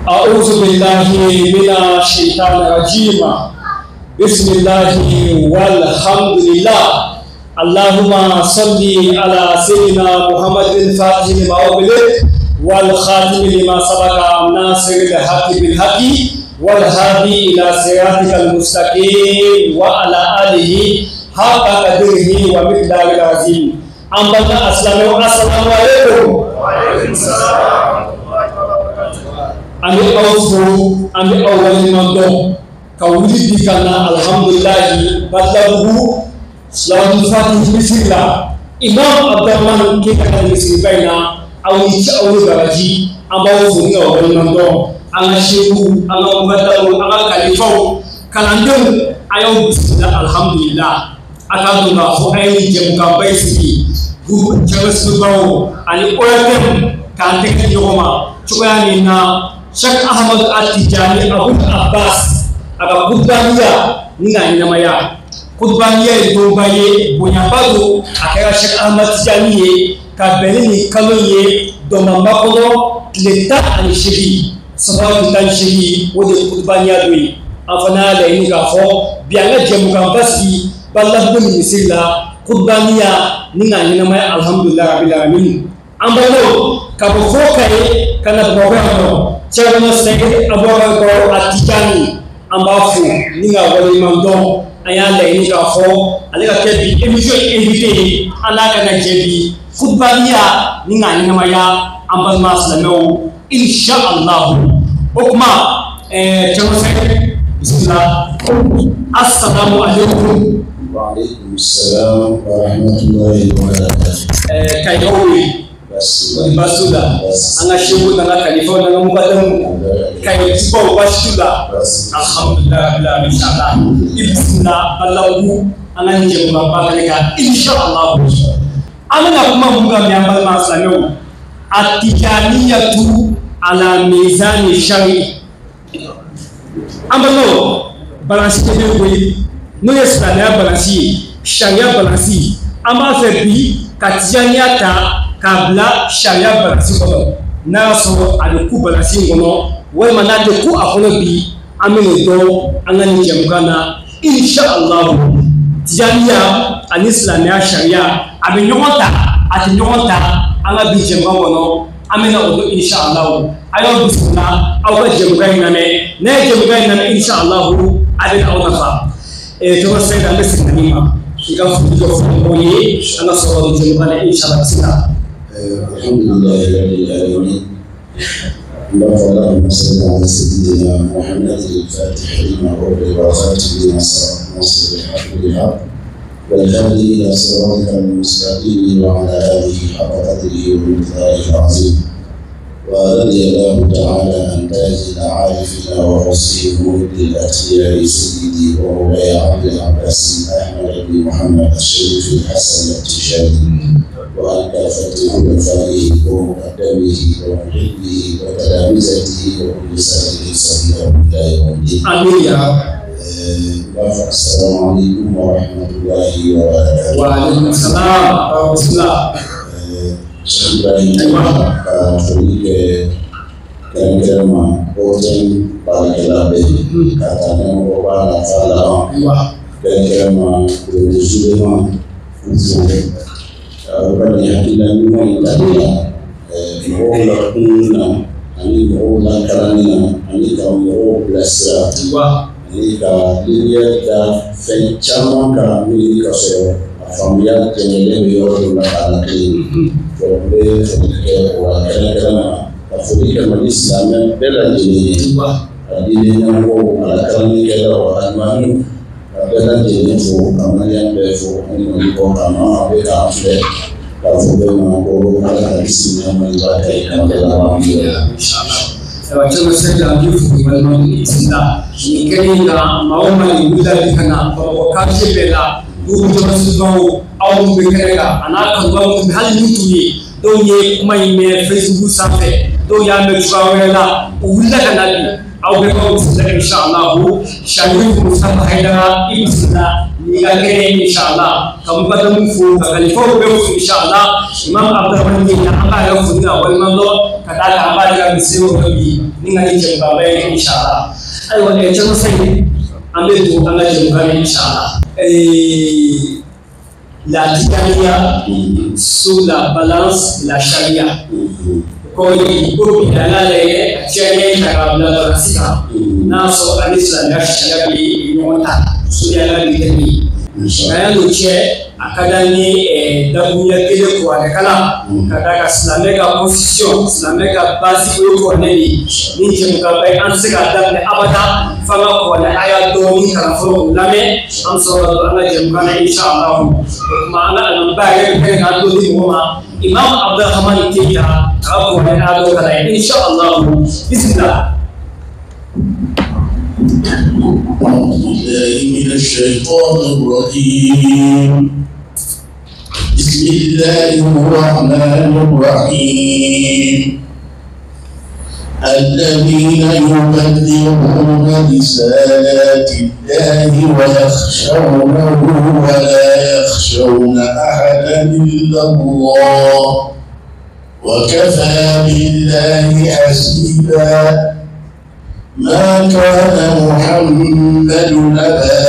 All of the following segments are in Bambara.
أعوذ بالله من الشيطان الرجيم. بسم الله والحمد لله. اللهم صل على سيدنا محمد الفاتح لما أغلق والخاتم لما سبق ناصر الحق بالحق والهادي إلى صراطك المستقيم وعلى آله حق قدره ومقداره العظيم. أما السلام عليكم. وعليكم السلام ورحمة الله وبركاته. An bɛ aw fo, an bɛ aw waleɲuman dɔn ka wuli bi ka na alhamdulilayi Badalabugu Salatul Fatih misiri la Imam Abdurahman Keyita ka misiriba in na. Aw ni ce, aw ni baraji, an b'aw fo ni aw waleɲuman dɔn. An ka seku, an ka mukadamu, an ka kalifaw, kalandenw, a y'aw bisimila alhamdulilah. A k'a dɔn k'a fɔ a ye nin jɛmukanba in sigi groupe Cɛwɛsibaw ani ORTM k'an tɛgɛ di ɲɔgɔn ma cogoya min na Cheikh Ahmad At-Tijani Abul Abbas a ka kudubaniya ni k'a ɲɛnamaya. Kudubaniya ye donba ye, bonyaba don. A kɛra Cheikh Ahmad Tijani ye ka bɛn ni nin kalo ye dɔnbanba kɔnɔ tile 18, saba tile 18, o de ye kudubaniya don ye. An fana y'a laɲini k'a fɔ bi an ka jɛmukanba sigi Badalabugu ni misiri la kudubaniya ni k'a ɲɛnamaya alhamdulilayi rabil alamin. An balimaw, ka bɔ fo Kaye ka na Bamakɔ yan nɔ, Thierno Seydou Aboubacar Gawo At-Tijani, an b'a fo ni k'a waleɲuman dɔn. An y'a laɲini k'a fɔ ale ka kɛ bi émission invité ye, an n'a ka na jɛ bi kudubaniya ni k'a ɲɛnamaya. An balima silamɛw, inshallah. O kuma Thierno Seydou, bisimila. Assalamu alaikum. وعليكم السلام ورحمة الله وبركاته. Kayikaw ye baasi t'u la? An ka seku n'an ka kalifaw n'an ka mukadamu, kayitibaw, baasi t'u la? Alhamdulilayi rabbil alamin. Inshallah, i bisimila Badalabugu an ka nin jɛmukanba kɛnɛ kan. Inshallah, an bɛna kuma mun kan bi, an balima silamɛw? Atijaniyatu ala mizani shari. An balimaw, balansi tɛ bɛ koyi, n'o ye silamɛya balansi ye, sariya balansi. An b'a fɛ bi ka tijaniya ta k'a bila sariya balansi kɔnɔ, n'a y'a sɔrɔ a bɛ ku balansi in kɔnɔ walima n'a tɛ ku a kɔnɔ. Bi an bɛ nin dɔn an ka nin jɛmukan na inshallah. Tijaniya ani silamɛya sariya, a bɛ ɲɔgɔn ta, a tɛ ɲɔgɔn ta? An ka bi jɛmukan kɔnɔ, an bɛna o dɔn inshallah. A y'aw bisimila aw ka jɛmukan in lamɛn. N'a ye jɛmukan in lamɛn, inshallah, a bɛ aw nafa. Tɔgɔ Sɛyidu, an bɛ segin ka n'i ma i ka foli dɔ fɔ mɔgɔw ye, an ka sɔrɔ nin jɛmukan na inshallah. Bisimila. الحمد لله رب العالمين. اللهم صل على سيدنا محمد الفاتح لما أغلق والخاتم لما سبق ناصر الحق بالحق والهادي إلى صراطك المستقيم وعلى آله حق قدره ومقداره العظيم. ورضي الله تعالى عن تاج العارفين وغوثه مولد الأتقياء سيدي ومولاي عبد العباس أحمد بن محمد الشريف الحسن التجاني وعن كافة خلفائه ومقدمه ومحبه وتلامذته وكل سائر سبيله إلى يوم الدين. Amin ya rab. السلام عليكم ورحمة الله وبركاته. Wa alaikum salam wa rahmatullah. Cheikh Ibrahim, ka foli kɛ kɛrɛnkɛrɛnma ORTM baarakɛla bɛɛ ye ka taa ɲɛmɔgɔba la f'a laban, kɛrɛnkɛrɛnma Kurodo Suleman, k'u fo u ka nin hakilina ɲuman in tali la mɔgɔw la kunun na ani mɔgɔw lakalanni na ani ka mɔgɔw bilasira ani ka lumière da fɛn caman kan min ka sɔrɔ a faamuya tɛmɛlen bɛ yɔrɔ dɔ la k'a lakile. Donc n bɛ foli kɛ o la kɛrɛnkɛrɛnma, ka foli kɛ Mali silamɛ bɛɛ lajɛlen ye, a diinɛ ɲɛmɔgɔw, a lakalannikɛlaw, a alimamiw, ka bɛɛ lajɛlen fo, ka maliyɛn bɛɛ fo ani Mali kɔ kan maa bɛ k'an filɛ, k'a fɔ bɛɛ ma ko Ala ka kisi ni nɛɛma ni barika ye k'an bɛɛ laban Inshallah. Ayiwa, Thierno Seydou, an b'i fo k'i waleɲuman dɔn. Bisimila nin kɛnɛ in kan. Maa o maa nin wulila bi ka na Bamakɔ quartier bɛɛ la, dugu jɔsibaw, aw minnu bɛ kɛnɛ kan a n'a kanubaw minnu bɛ, hali n'u t'u ye, dɔw ye kuma in mɛn Facebook sanfɛ, dɔw y'a mɛn cogoya wɛrɛ la, u wulila ka na bi. Aw bɛɛ k'aw bisimila inshallah. Sarifu Mustafa Hayidara, i bisimila n'i ka kɛnɛ inshallah, ka mukadamu fo, ka kalifaw bɛɛ fo inshallah. Imam Abdurahman Keyita, an b'a yɛrɛ fo ni ka waleɲuman dɔn ka d'a kan an b'ale ka misiri kɔnɔ bi. Ni ka ni jɛmukanba ye inshallah. Ayiwa Thierno Saïd, an bɛ don an ka jɛmukan na inshallah. La Tijaniya sous la balance de la charia. Kɔrɔ ye ko bi an k'a lajɛ ka Tijaniya ta k'a bila balance kan, n'a sɔrɔ ani silamɛya sariya bɛ ɲɔgɔn ta. O de y'an ka bi thème ye. Nka yan'o cɛ, a ka d'an ye dakuruɲɛ kelen kuranɛkalan ka d'a kan silamɛ ka constitution, silamɛ ka base, o ye kuranɛ de ye. Ni jɛmukanba ye, an tɛ se k'a daminɛ abada f'an ka kuranɛ aya dɔɔni kalan fɔlɔ, k'o lamɛn, an bɛ sɔrɔ ka don an ka jɛmukan na inshallah. O tuma an ka alimamiba yɛrɛ bɛ kɛnɛ k'an don di mɔgɔ ma, Imam Abdulrahman Keita, a ka kuranɛ aya dɔ kalan ye inshallah. Bisimilah. أعوذ بالله من الشيطان الرجيم. بسم الله الرحمن الرحيم. الذين يبلغون رسالات الله ويخشونه ولا يخشون أحدا إلا الله وكفى بالله حسيبا. ما كان محمد أبا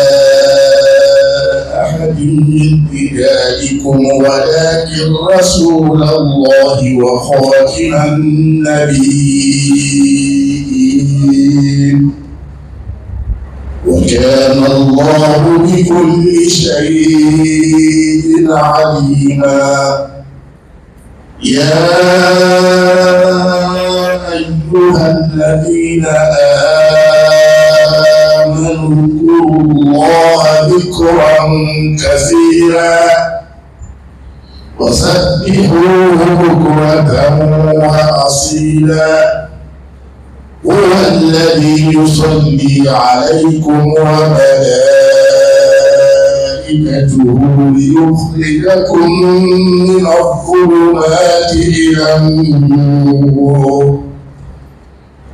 أحد من رجالكم ولكن رسول الله وخاتم النبيين وكان الله بكل شيء عليما. يا أيها الذين آمنوا اذكروا الله ذكرا كثيرا وسبحوه بكرة وأصيلا. هو الذي يصلي عليكم وملائكته ليخرجكم من الظلمات إلى النور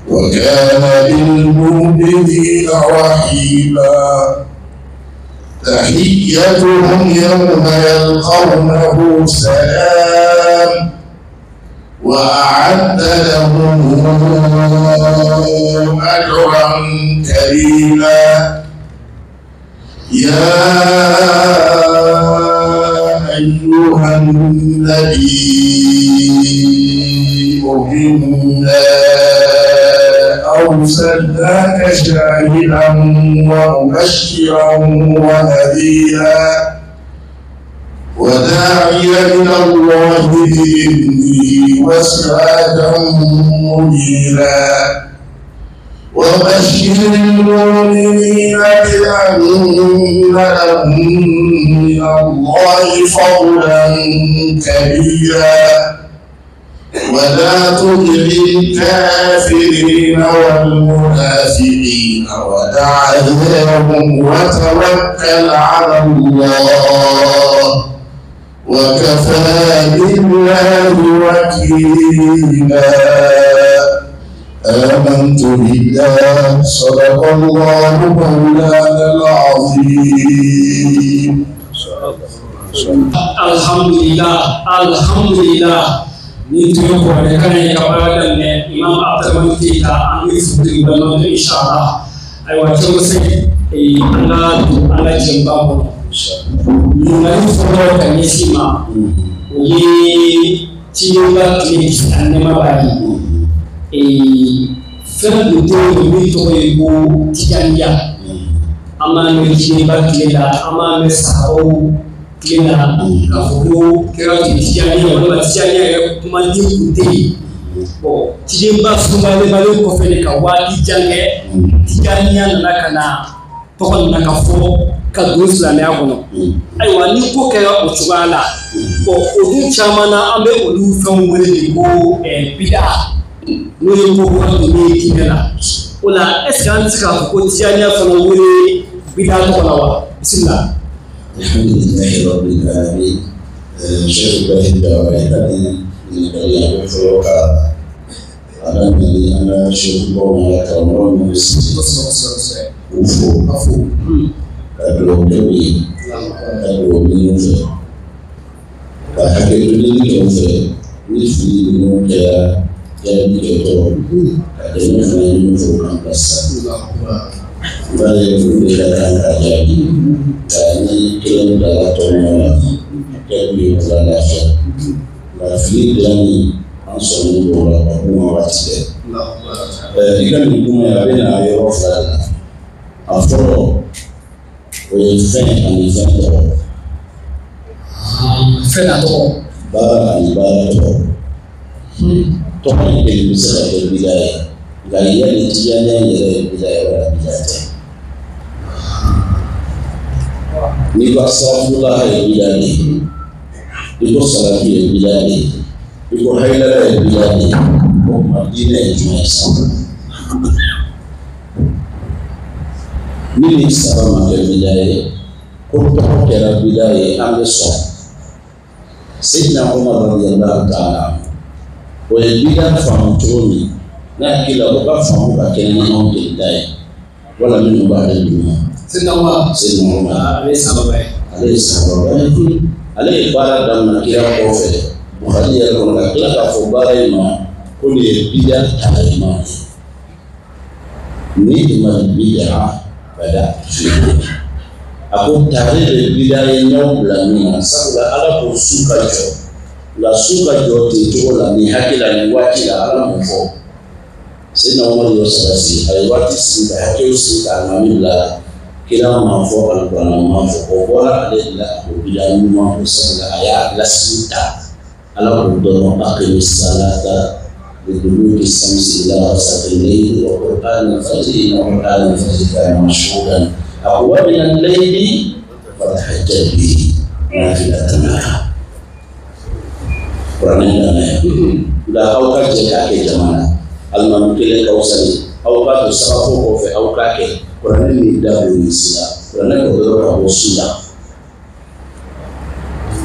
وكان بالمؤمنين رحيما. تحيتهم يوم يلقونه سلام وأعد لهم أجرا كريما. يا أيها النبي إنا أرسلناك شاهدا ومبشرا ونذيرا وداعيا إلى الله بإذنه وسراجا منيرا. وبشر المؤمنين بأن لهم من الله فضلا كبيرا. ولا تطع الكافرين والمنافقين ودع أذاهم وتوكل على الله وكفى بالله وكيلا. آمنت بالله صدق الله مولانا العظيم. Alhamdulillah, alhamdulillah. Ni tun ye kuranɛkalan ye ka baara daminɛ Imam Abdulrahman Keita, an bɛ foli balima inshallah. Ayiwa Thierno Saïd, an ka don an ka jɛmukan kɔnɔ. Ɲininkali fɔlɔ ka ɲɛsin ma, o ye cidenba tile kisi a nɛɛma b'a ye. Fɛn tun tɛ yen min tɔgɔ ye ko Tijaniya. An b'a mɛn cidenba tile la, an b'a mɛn sahabaw tile la k'a fɔ ko kɛra tun Tijaniya walima Tijaniya yɛrɛ kumaden tun tɛ yen. Bon, cidenba sunbalebalen kɔfɛ de ka waati jan kɛ, Tijaniya nana ka na tɔgɔ nana ka fɔ ka don silamɛya kɔnɔ. Ayiwa ni ko kɛra o cogoya la, bon, o dun caman na an bɛ olu fɛnw wele de ko bida, n'o ye ko kura donnen ye diinɛ la. O la est ce que an tɛ se k'a fɔ ko Tijaniya fana wele bida tɔgɔ la wa? Bisimila. Alhamdulillahi rabbil alamin. Cheikh Ibrahim Traoré ka nin ɲininkali, a bɛ fɔlɔ ka a daminɛ ni an ka sekubaw n'an ka karamɔgɔ minnu bɛ sigi, k'u fo, ka dugawu kɛ u ye, ka dugawu ɲini u fɛ, ka hakili ɲini kɛ u fɛ ni fili ninnu kɛra. Jaabi kɛtɔ ka dɛmɛ fana ɲini fo k'an bilasira. N b'a ye olu de ka kan ka jaabi nka ni kelen bilala tɔnɔ la kɛ kun ye k'u lafiya nka fili dilanni an sɔnnen don o la ka kuma waati bɛɛ. I ka nin kuma in a bɛ na yɔrɔ fila de la. A fɔlɔ o ye fɛn ani fɛn tɔgɔ. Fɛn n'a tɔgɔ. Baara ani baara tɔgɔ. Tɔgɔ in kelen bɛ se ka kɛ bida ye nka yali tijaniya yɛrɛ ye bida ye wala bida tɛ. N'i ko asafurulaha ye bida de ye, i ko salatu ye bida de ye, i ko hayidara ye bida de ye, o tuma diinɛ ye jumɛn ye sisan? Ni nin saba ma kɛ bida ye, ko tɔgɔ kɛra bida ye, an bɛ sɔn. Seyidina Umar radiyallahu ta'ala o ye bida faamu cogo min, ne hakili la o ka faamu ka kɛnɛ ni anw kelen ta ye, wala minnu b'ale duguma. Seyidina Umar. Seyidina Umar. Ale ye sahaba ye. Ale ye sahaba ye. Ale ye baara daminɛ kira kɔfɛ Bukhari yɛrɛ kɔnɔ ka tila k'a fɔ baara in ma ko nin ye bida taalima ye. Ni ma bida bada fiyewu. A ko tare de bida ye ɲɔgɔn bila min na, sabula Ala ko su ka jɔ. Nka su ka jɔ ten cogo la nin hakɛ la nin waati la Ala m'o fɔ. Seyidina Umar y'o sabati, a ye waati sigi ka hakɛw sigi ka alimami bila la. Kira ma fɔ, alikuranɛ ma fɔ, o bɔra ale de la a ko bida ɲuman ko sabula a y'a lasigi ta. Ala ko dɔrɔn aqimi salata liduluki samsi ila ghasaqi layli wa qur'ana al-fajri inna qur'ana al-fajri kana mashhudan. A ko wa min al-layli fatahajjad bihi nafilatan laka. Kuranɛ danna yan. Nka aw ka jɛ k'a kɛ jama na. Alimami kelen k'aw sali, aw ka don sagafo kɔfɛ aw k'a kɛ. Kuranɛ min da don nin si la, kuranɛ ko dɔrɔn ka bɔ su la.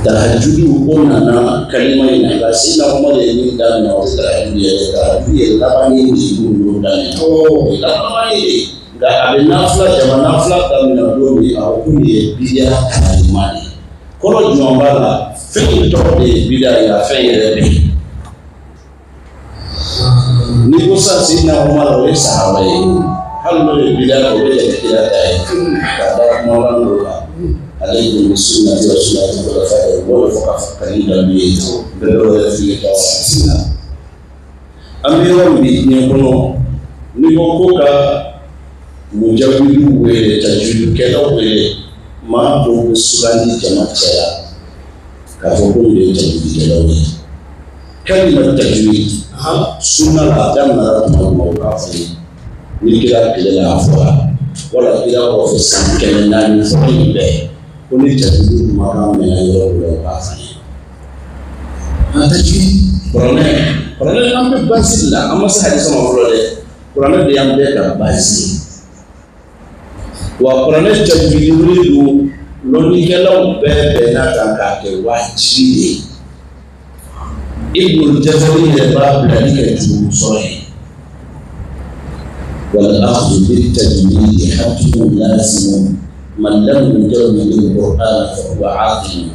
Tahajudu o nana kalima in na, nka Seyidina Umar ye min daminɛ o tɛ tahajudu yɛrɛ, tahajudu ye laban ye de y'u daminɛ. O ye laban ye de. Nka a bɛ nafila jama nafila daminɛ don min, a ko ko nin ye bida kalima de ye. Kɔrɔ jumɛn b'a la? Fɛn in tɔgɔ de ye bida ye, nka fɛn yɛrɛ bɛ yen. N'i ko sisan Seyidina Umar o ye sahaba ye, hali n'o ye bida kɛ o bɛ jate kira ta ye ka da kumakan dɔ kan. Ale ye sunnati wa sunnati khulafa o b'o de fɔ k'a fɔ ka ni dalu ye bɛɛ dɔw yɛrɛ f'i ye ka na. An bɛ yɔrɔ min diɲɛ kɔnɔ, n'i ko ko ka mujawidiw wele, tajwidukɛlaw wele, maa dɔw bɛ sugandi jama cɛla k'a fɔ ko nin de ye tajwidikɛlaw ye. Kalima tajwid sunna la a daminɛra tuma jumɛn o k'a fɔ ye, ni kira tile la a fɔra, wala kira kɔfɛ san 400 fɔlɔ in bɛɛ ko ni tajwid kumakan mɛnna yɔrɔ dɔ la o k'a fɔ ye. Tajwid kuranɛ an bɛ basi de la, an ma se hadisa ma fɔlɔ dɛ. Kuranɛ de y'an bɛɛ ka basi ye. Wa kuranɛ tajwid wele don lɔnnikɛlaw bɛɛ bɛnna kan k'a kɛ wajibi de ye. Ibnul Jazari yɛrɛ b'a bilali kɛ jurumu sɔrɔ ye. Wal akhdhu bit tajwid hatmun lazimun man lam yujawwid al-Qur'an fa huwa athim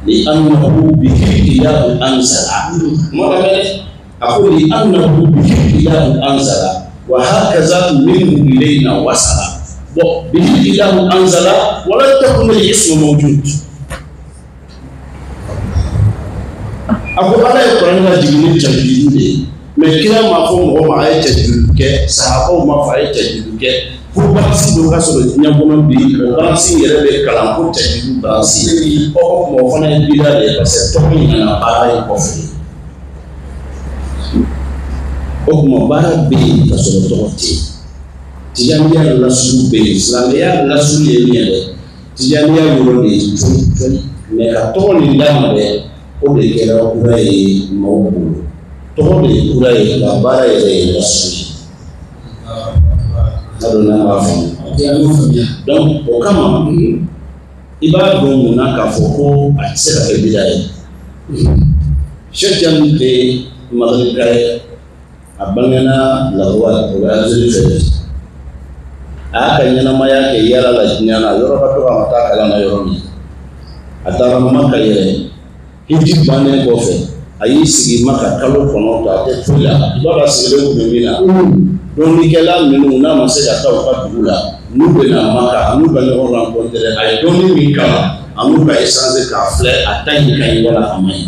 li'annahu bihi ilahu anzala. Kuma ka mɛn dɛ. A ko li'annahu bihi ilahu anzala wa hakaza minhu ilayna wasala. Bon, bihi ilahu anzala wa lam takun al-ismu mawjud. A ko Ala ye kuranɛ lajigin ni tajwid de ye, mɛ kira m'a fɔ mɔgɔ ma a ye tajwid kɛ, sahabaw m'a fɔ a ye tajwid kɛ, fo balansi dɔ ka sɔrɔ diɲɛ kɔnɔ bi, o balansi yɛrɛ bɛ kalan ko tajwid balansi. Ɔ o tuma o fana ye bida de ye parce que tɔgɔ in nana baara in kɔfɛ. O tuma baara bɛ yen ka sɔrɔ tɔgɔ tɛ yen. Tijaniya lasulu bɛ yen, silamɛya lasulu ye min ye dɛ, tijaniya yɔrɔ de ye joli joli, mɛ ka tɔgɔ nin d'a ma dɛ, o de kɛra kura ye maaw bolo. Tɔgɔ de ye kura ye, nka baara yɛrɛ ye lasulu ye. N'a dɔn n'an b'a faamu. Donc o kama i b'a dɔn mun na k'a fɔ ko a tɛ se ka kɛ bida ye. Cheikh Tidiane tɛ Magrika ye, a bangena Laghouat o bɛ Algérie fɛ. A y'a ka ɲɛnamaya kɛ yala la diɲɛ na, yɔrɔ ka dɔgɔ a ma taa kalan na yɔrɔ min. A taara Maka yɛrɛ, hiji bannen kɔfɛ, A y'i sigi Maka kalo 9 a tɛ foyi la. I b'a dɔn a sigilen tun bɛ min na. Dɔnnikɛla minnu n'a ma se ka taa u ka dugu la, n'u bɛ na Maka, n'u ka ɲɔgɔn rencontré, a ye dɔnni min kalan, a n'u ka échanger k'a filɛ, a ta in ka ɲi wala a man ɲi.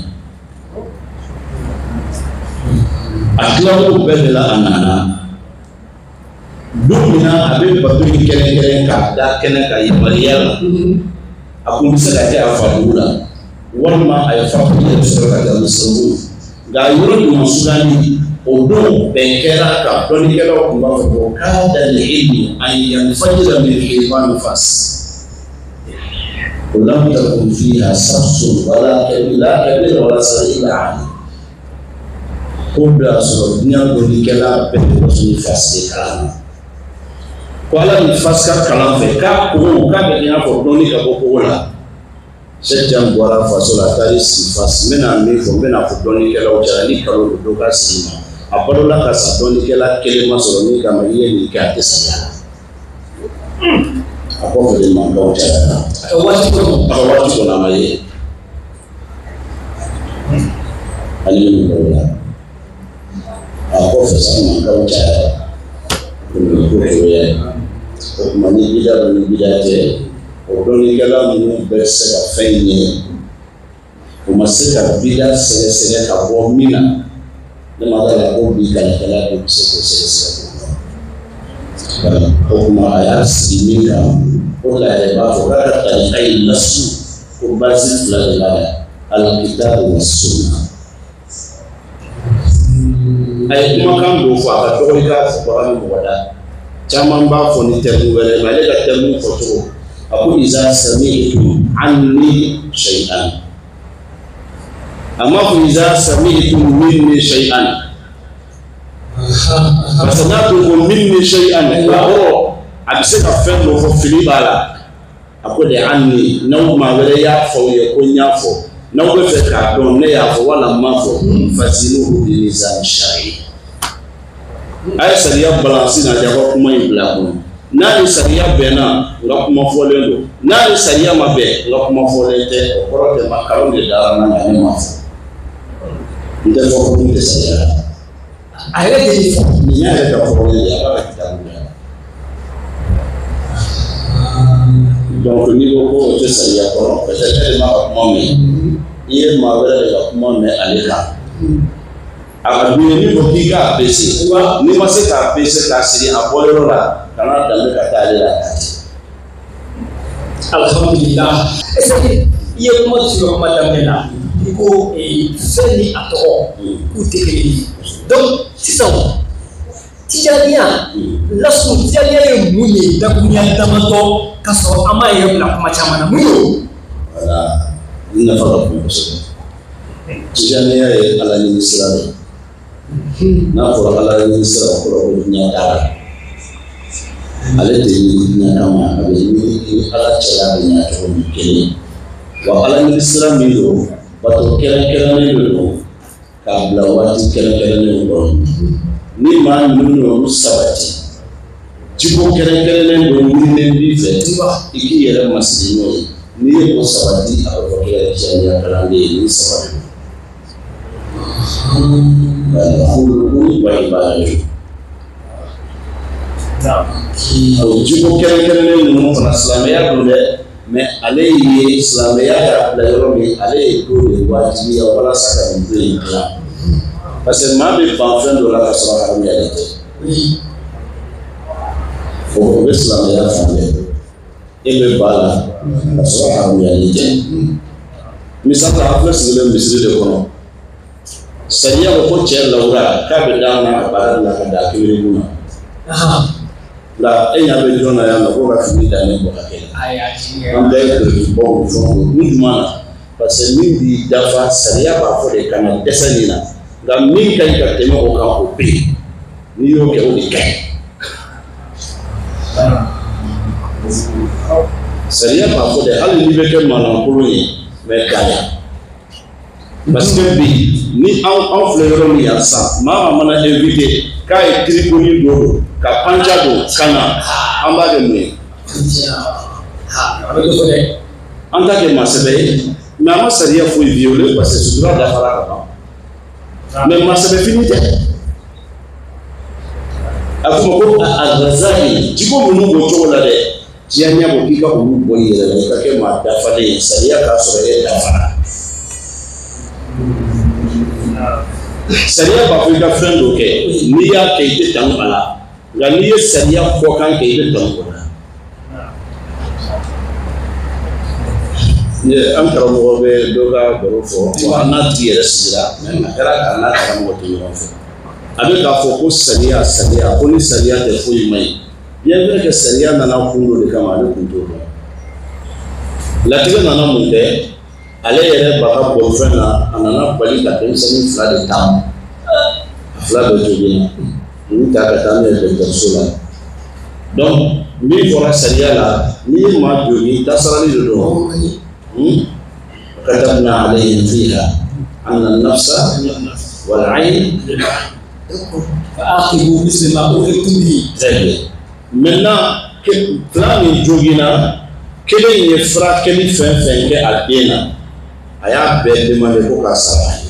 A tilal'o bɛɛ de la, a nana. Don min na a bɛ bato in kɛrɛnkɛrɛn k'a da kɛnɛ kan yamaruya la, a kun bɛ se ka kɛ a fa dugu la, walima a ye fatuli yɛrɛ sɔrɔ ka kɛ Misiribugu. Nka yɔrɔ ɲuman sugandi, o don bɛn kɛra kan, dɔnnikɛlaw tun b'a fɔ ko kada al-ilmu an yanfajira min hitan fas wa lam takun fiha shakhsun wala kabir wala saghir illa ali. Ko bɛɛ y'a sɔrɔ diɲɛ dɔnnikɛla bɛɛ bɛ waso ni fas de kalan na. Ko Ala ni fas ka kalan fɛ k'a kogo k'a bɛ kɛ i n'a fɔ dɔnni ka bɔ kogo la. Cheikh Tidiane bɔra faso la, a taara sigi fas. N bɛna min fɔ, n bɛna fɔ dɔnnikɛlaw cɛla ni kalo don dɔ ka sigi ma. A balola ka sa dɔnnikɛla kelen ma sɔrɔ min kama i ye nin kɛ, a tɛ saya la. A kɔfɛ de mankanw cayara. A ka waati kɔnɔ. A ka waati kɔnɔ a ma ye. Hali minnu balola. A kɔfɛ sa mankanw cayara. O ye ko cogoya ye. O tuma ni bida don ni bida tɛ, o dɔnnikɛla ninnu bɛɛ tɛ se ka fɛn in ye. O ma se ka bida sɛgɛsɛgɛ ka bɔ min na. Ne ma d'a la ko bi kalikɛla dɔ bɛ se k'o sɛgɛsɛgɛ k'o dɔn. O tuma a y'a sigi min kan, o la yɛrɛ b'a fɔ k'a ka tarika in lasu ko basi fila de b'a la, al-kitabu wa sunna. A ye kumakan dɔ fɔ, a ka dɔgɔ i k'a fɔ bagan ni mɔgɔ da. Caman b'a fɔ ni terme wɛrɛ ye, mais ale ka terme fɔcogo, a ko iza sami'tum anni shay'an. A ma fɔ iza sami'tum minni shay'an. Parce que n'a tun ko minni shay'an, o kɔrɔ a bɛ se ka fɛn dɔ fɔ fili b'a la. A ko de anni, n'aw maa wɛrɛ y'a fɔ aw ye ko n y'a fɔ, n'aw bɛ fɛ k'a dɔn ne y'a fɔ wala n m'a fɔ, fazinuhu bi mizan shar'i. A ye sariya balansi n'a ka kuma in bila a kɔnɔ. N'a ni sariya bɛnna, n ka kuma fɔlen don. N'a ni sariya ma bɛn, n ka kuma fɔlen tɛ. O kɔrɔ tɛ ma kalon de dara n na, nka ne ma fɔ. N tɛ fɔ ko n tɛ sariya la. A yɛrɛ de y'i fɔ. Nin y'a yɛrɛ ka fɔlen de ye, a b'a ka kitabu la. Donc n'i ko ko o tɛ sariya kɔnɔ, peut-être e de m'a ka kuma mɛn. I ye maa wɛrɛ de ka kuma mɛn ale kan. A ka dun ye min fɔ k'i k'a pese. N'i ma se k'a pese k'a siri a bɔyɔrɔ la, kana danbe ka taa ale la. Alhamdulillah. Est-ce que i ye kuma sɔrɔ kuma daminɛ la, i ko fɛn ni a tɔgɔ k'u tɛ kelen ye. Donc sisan Tijaniya, lasu Tijaniya ye mun ye dakurunya damadɔ ka sɔrɔ an m'a yɛrɛ bila kuma caman na, mun don? Voilà, nin nafa ka bon kosɛbɛ. Tijaniya ye Ala ɲini sira de ye. N'a fɔra Ala ɲini sira, o kɔrɔ ko diɲɛ t'a la. Ale tɛ ɲini diɲɛ kama, a bɛ ɲini ni Ala cɛla bɛ ɲɛ cogo min kelen. Wa Ala ɲini sira min don, bato kɛrɛnkɛrɛnnen de don k'a bila waati kɛrɛnkɛrɛnnen kɔnɔ. Ni maa ninnu y'olu sabati, jiko kɛrɛnkɛrɛnnen dɔ ɲininen b'i fɛ, i k'i yɛrɛ masiri n'o ye. N'i ye o sabati, a bɛ fɔ k'i yɛrɛ Tijaniya kalanden ye, nin saba de don. Furu wa ibada. O jiko kɛrɛnkɛrɛnnen ninnu fana silamɛya don dɛ, mais ale ye silamɛya y'a bila yɔrɔ min, ale ye don de wajibiya walasa ka nin don in dilan. Parce que maa bɛ ban fɛn dɔ la ka sɔrɔ haramuyalen tɛ. O bɛ silamɛya fan bɛɛ. E bɛ ba la ka sɔrɔ haramuyalen tɛ. Misali la, an filɛ sigilen misiri de kɔnɔ. Sariya ko ko cɛ lawura k'a bɛ d'a ma a baara la ka da kelen na. Nka e ɲɛ bɛ jɔn na yan nɔ k'o ka fini dannen bɔ ka kɛ. An bɛɛ ye kulokibaw ni fɛnw ye. Kun jumɛn na? Parce que min b'i dafa, sariya b'a fɔ de ka na dɛsɛ nin na. Nka min ka ɲi ka tɛmɛ o kan, o bɛ yen. N'i y'o kɛ, o de ka ɲi. Sariya b'a fɔ de hali n'i bɛ kɛ maalankolon ye, mais gaya. Parce que bi ni anw filɛ yɔrɔ min yan sisan, maa mana invité k'a ye tirikoni dɔ don ka panca don ka na, an b'a kɛ mun ye? An t'a kɛ maa sɛbɛ ye, mais an ma sariya foyi violer parce que sutura dafara ka ban. Mais maa sɛbɛfini tɛ. A fɔ ma ko al-Ghazali jiko ninnu b'o cogo la dɛ. Tijaniya ko k'i ka olu bɔ i yɛrɛ la i ka kɛ maa dafalen ye sariya k'a sɔrɔ e dafara. Sariya b'a fɔ i ka fɛn dɔ kɛ n'i y'a kɛ i tɛ tanu a la nka n'i ye sariya kɔkan kɛ i bɛ tanu o la. An karamɔgɔ bɛ dɔ ka baro fɔ an n'a tigi yɛrɛ sigira a kɛra k'a n'a karamɔgɔ to ɲɔgɔn fɛ. A bɛ k'a fɔ ko sariya sariya ko ni sariya tɛ foyi man ɲi. Bien vrai que sariya nana kun dɔ de kama ale kun t'o dɔn. Latigɛ nana mun kɛ ale yɛrɛ ba ka bolifɛn na a nana bali ka denmisɛnnin fila de ta a fila bɛɛ jogin na u y'u ta ka taa n'u ye dɔgɔtɔrɔso la. Donc min fɔra sariya la n'i ye maa jogin tasarali de don. Katabna alayhim fiha anna an-nafsa wal 'ayn fa'aqibu misla ma uqibtum bihi. Très bien. Maintenant, fila min joginna kelen ye furakɛli fɛn fɛn kɛ a den na a y'a bɛɛ demandé ko k'a sara a ye.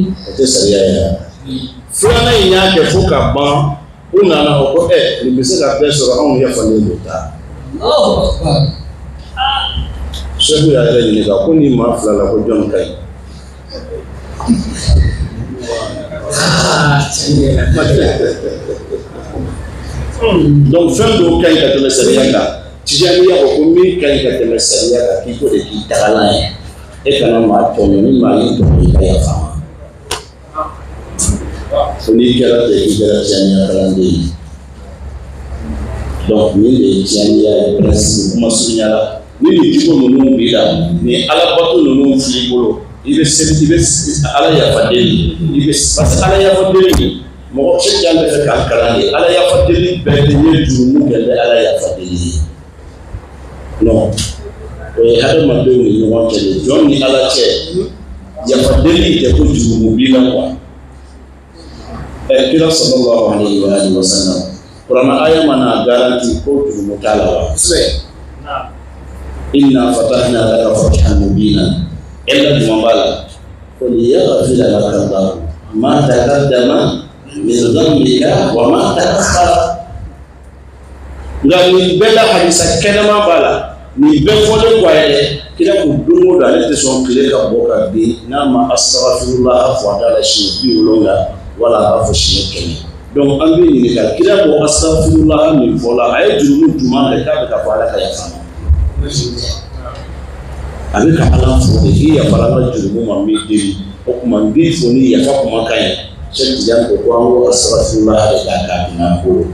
O tɛ sariya ye. Filanan in y'a kɛ fo ka ban u nana o ko ɛ nin bɛ se ka bɛɛ sɔrɔ anw yafalen don ta. Sɛku y'a yɛrɛ ɲininka ko nin maa fila la ko jɔn ka ɲi. Donc fɛn dɔw ka ɲi ka tɛmɛ sariya kan. Tijaniya ko ko min ka ɲi ka tɛmɛ sariya kan k'i ko de k'i tagalan ye. E kana maa tɔɲɔ ni maa y'i tɔɲɔ i ka yafa ma. Fo n'i kɛra ten k'i kɛra tijaniya kalanden ye. Donc nin de ye tijaniya ye principe kuma surunya la. Ni nin jogo ninnu b'i la ni alabato ninnu fil'i bolo i bɛ seli i bɛ ala yafa deli i bɛ parce que ala yafa deli mɔgɔ cɛ jan bɛ fɛ k'an kalan de ala yafa deli bɛɛ tɛ n ye jurumu kɛ n bɛ ala yafa deli ye. Non o ye hadamadenw ni ɲɔgɔn cɛ de jɔn ni ala cɛ yafa deli tɛ ko jurumu b'i la quoi. Ɛ kira sallallahu alayhi wa alihi wa sallam kuranɛ aya mana garanti ko jurumu t'a la wa. Inna fatahna laka fathan mubina illa jumɛn b'a la ko liyaghfira laka Allahu ma taqaddama min dhanbika wa ma ta'akhkhara. Nka nin bɛɛ la hadisa kɛnɛman b'a la nin bɛɛ fɔlen kɔ a ye dɛ kira ko don o don ale tɛ sɔn tile ka bɔ ka bin n'a ma astaghfirullah fɔ a da la siɲɛ 70 wala a b'a fɔ siɲɛ 100. Donc an bɛ ɲininka kira ko astaghfirullah min fɔla a ye jurumu jumɛn kɛ k'a bɛ ka fɔ ala ka yafa ma. A bɛ ka ala fo de k'i yafara an ka jurumu ma n b'i deli o tuma n b'i fo ni yafa kumakan ye. Sɛki Tijani ko ko an ko astaghfirullah de k'a k'a minɛ an bolo.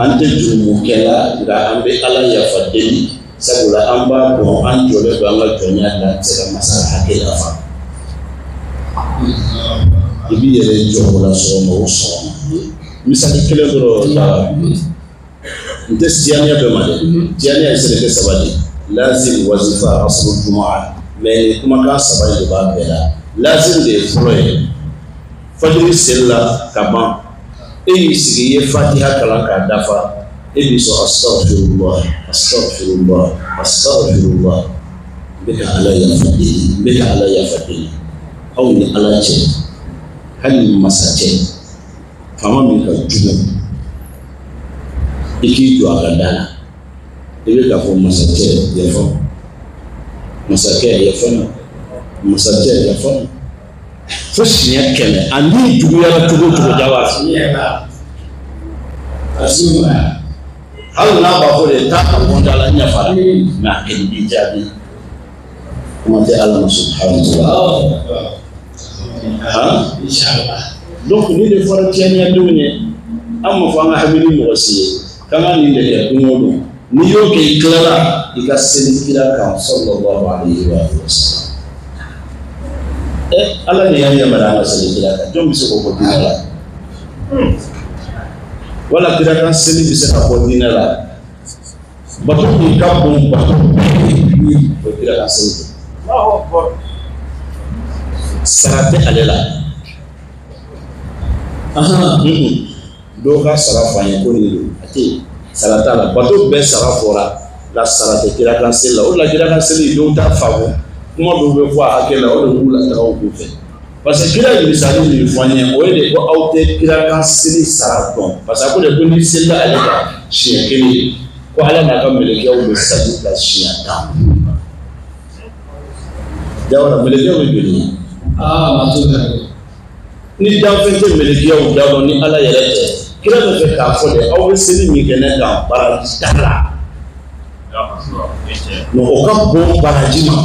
An tɛ jurumukɛla nka an bɛ ala yafa deli sabula an b'a dɔn an jɔlen don an ka jɔnya la an tɛ se ka masa hakɛ dafa. I b'i yɛrɛ jɔ o la sɔgɔma o sɔgɔma. Misali kelen dɔrɔn ta n tɛ tijaniya bɛɛ ma dɛ. Tijaniya ye seleke saba de ye. Lazim wazifa asru jumaa mais nin kumakan saba in de b'a bɛɛ la. Lazim de ye fɔlɔ ye. Fajiri selila ka ban e y'i sigi i ye fatiha kalan k'a dafa e b'i sɔn astaghfirullah astaghfirullah astaghfirullah n bɛ ka ala yafa deli n bɛ ka ala yafa deli aw ni ala cɛ hali ni masa cɛ faama min ka jugu i k'i jɔ a ka da la i bɛ k'a fɔ masakɛ yafa masakɛ yafa masakɛ yafa fo siɲɛ 100 a ni juguyara cogo o cogo jawa hali n'a b'a fɔ de taa ka bɔ da la n yafara mɛ a kɛli b'i jaabi kuma tɛ ala ma subhanahu wa ta'ala. Donc nin de fɔra tijaniyadenw ye an ma fɔ an ka hami ni mɔgɔ si ye k'an ka nin de kɛ don o don n'i y'o kɛ i tilala i ka seli kira kan sallallahu alayhi wa sallam. Ɛ ala de y'an yamaruya an ka seli kira kan jɔn bɛ se k'o bɔ diinɛ la wala kira kan seli bɛ se ka bɔ diinɛ la bato min ka bon bato bɛɛ ye o ye kira kan seli de. Sara tɛ ale la. Dɔw ka sara fɔ an ye ko nin don a tɛ yen sara t'a la bato bɛɛ sara fɔra nka sara tɛ kira kan seli la o de la kira kan seli dɔw t'a faamu Kuma dɔw bɛ fɔ a hakɛ la, o de b'u la taga u kun fɛ. Parce que kira ye misali min fɔ an ye, o ye de ko aw tɛ kira kan seli sara dɔn. Parce que a ko de ko n'i selila ale kan siɲɛ kelen, ko Ala n'a ka mɛlɛkɛw bɛ sali ka siɲɛ 10. Jawara, mɛlɛkɛw bɛ joli ye? Aa, maa t'o dɔn. Ni danfɛn tɛ mɛlɛkɛw da dɔn ni Ala yɛrɛ tɛ, kira bɛ fɛ k'a fɔ de aw bɛ seli min kɛ ne kan, baraji t'a la. Mais o ka bon baraji ma.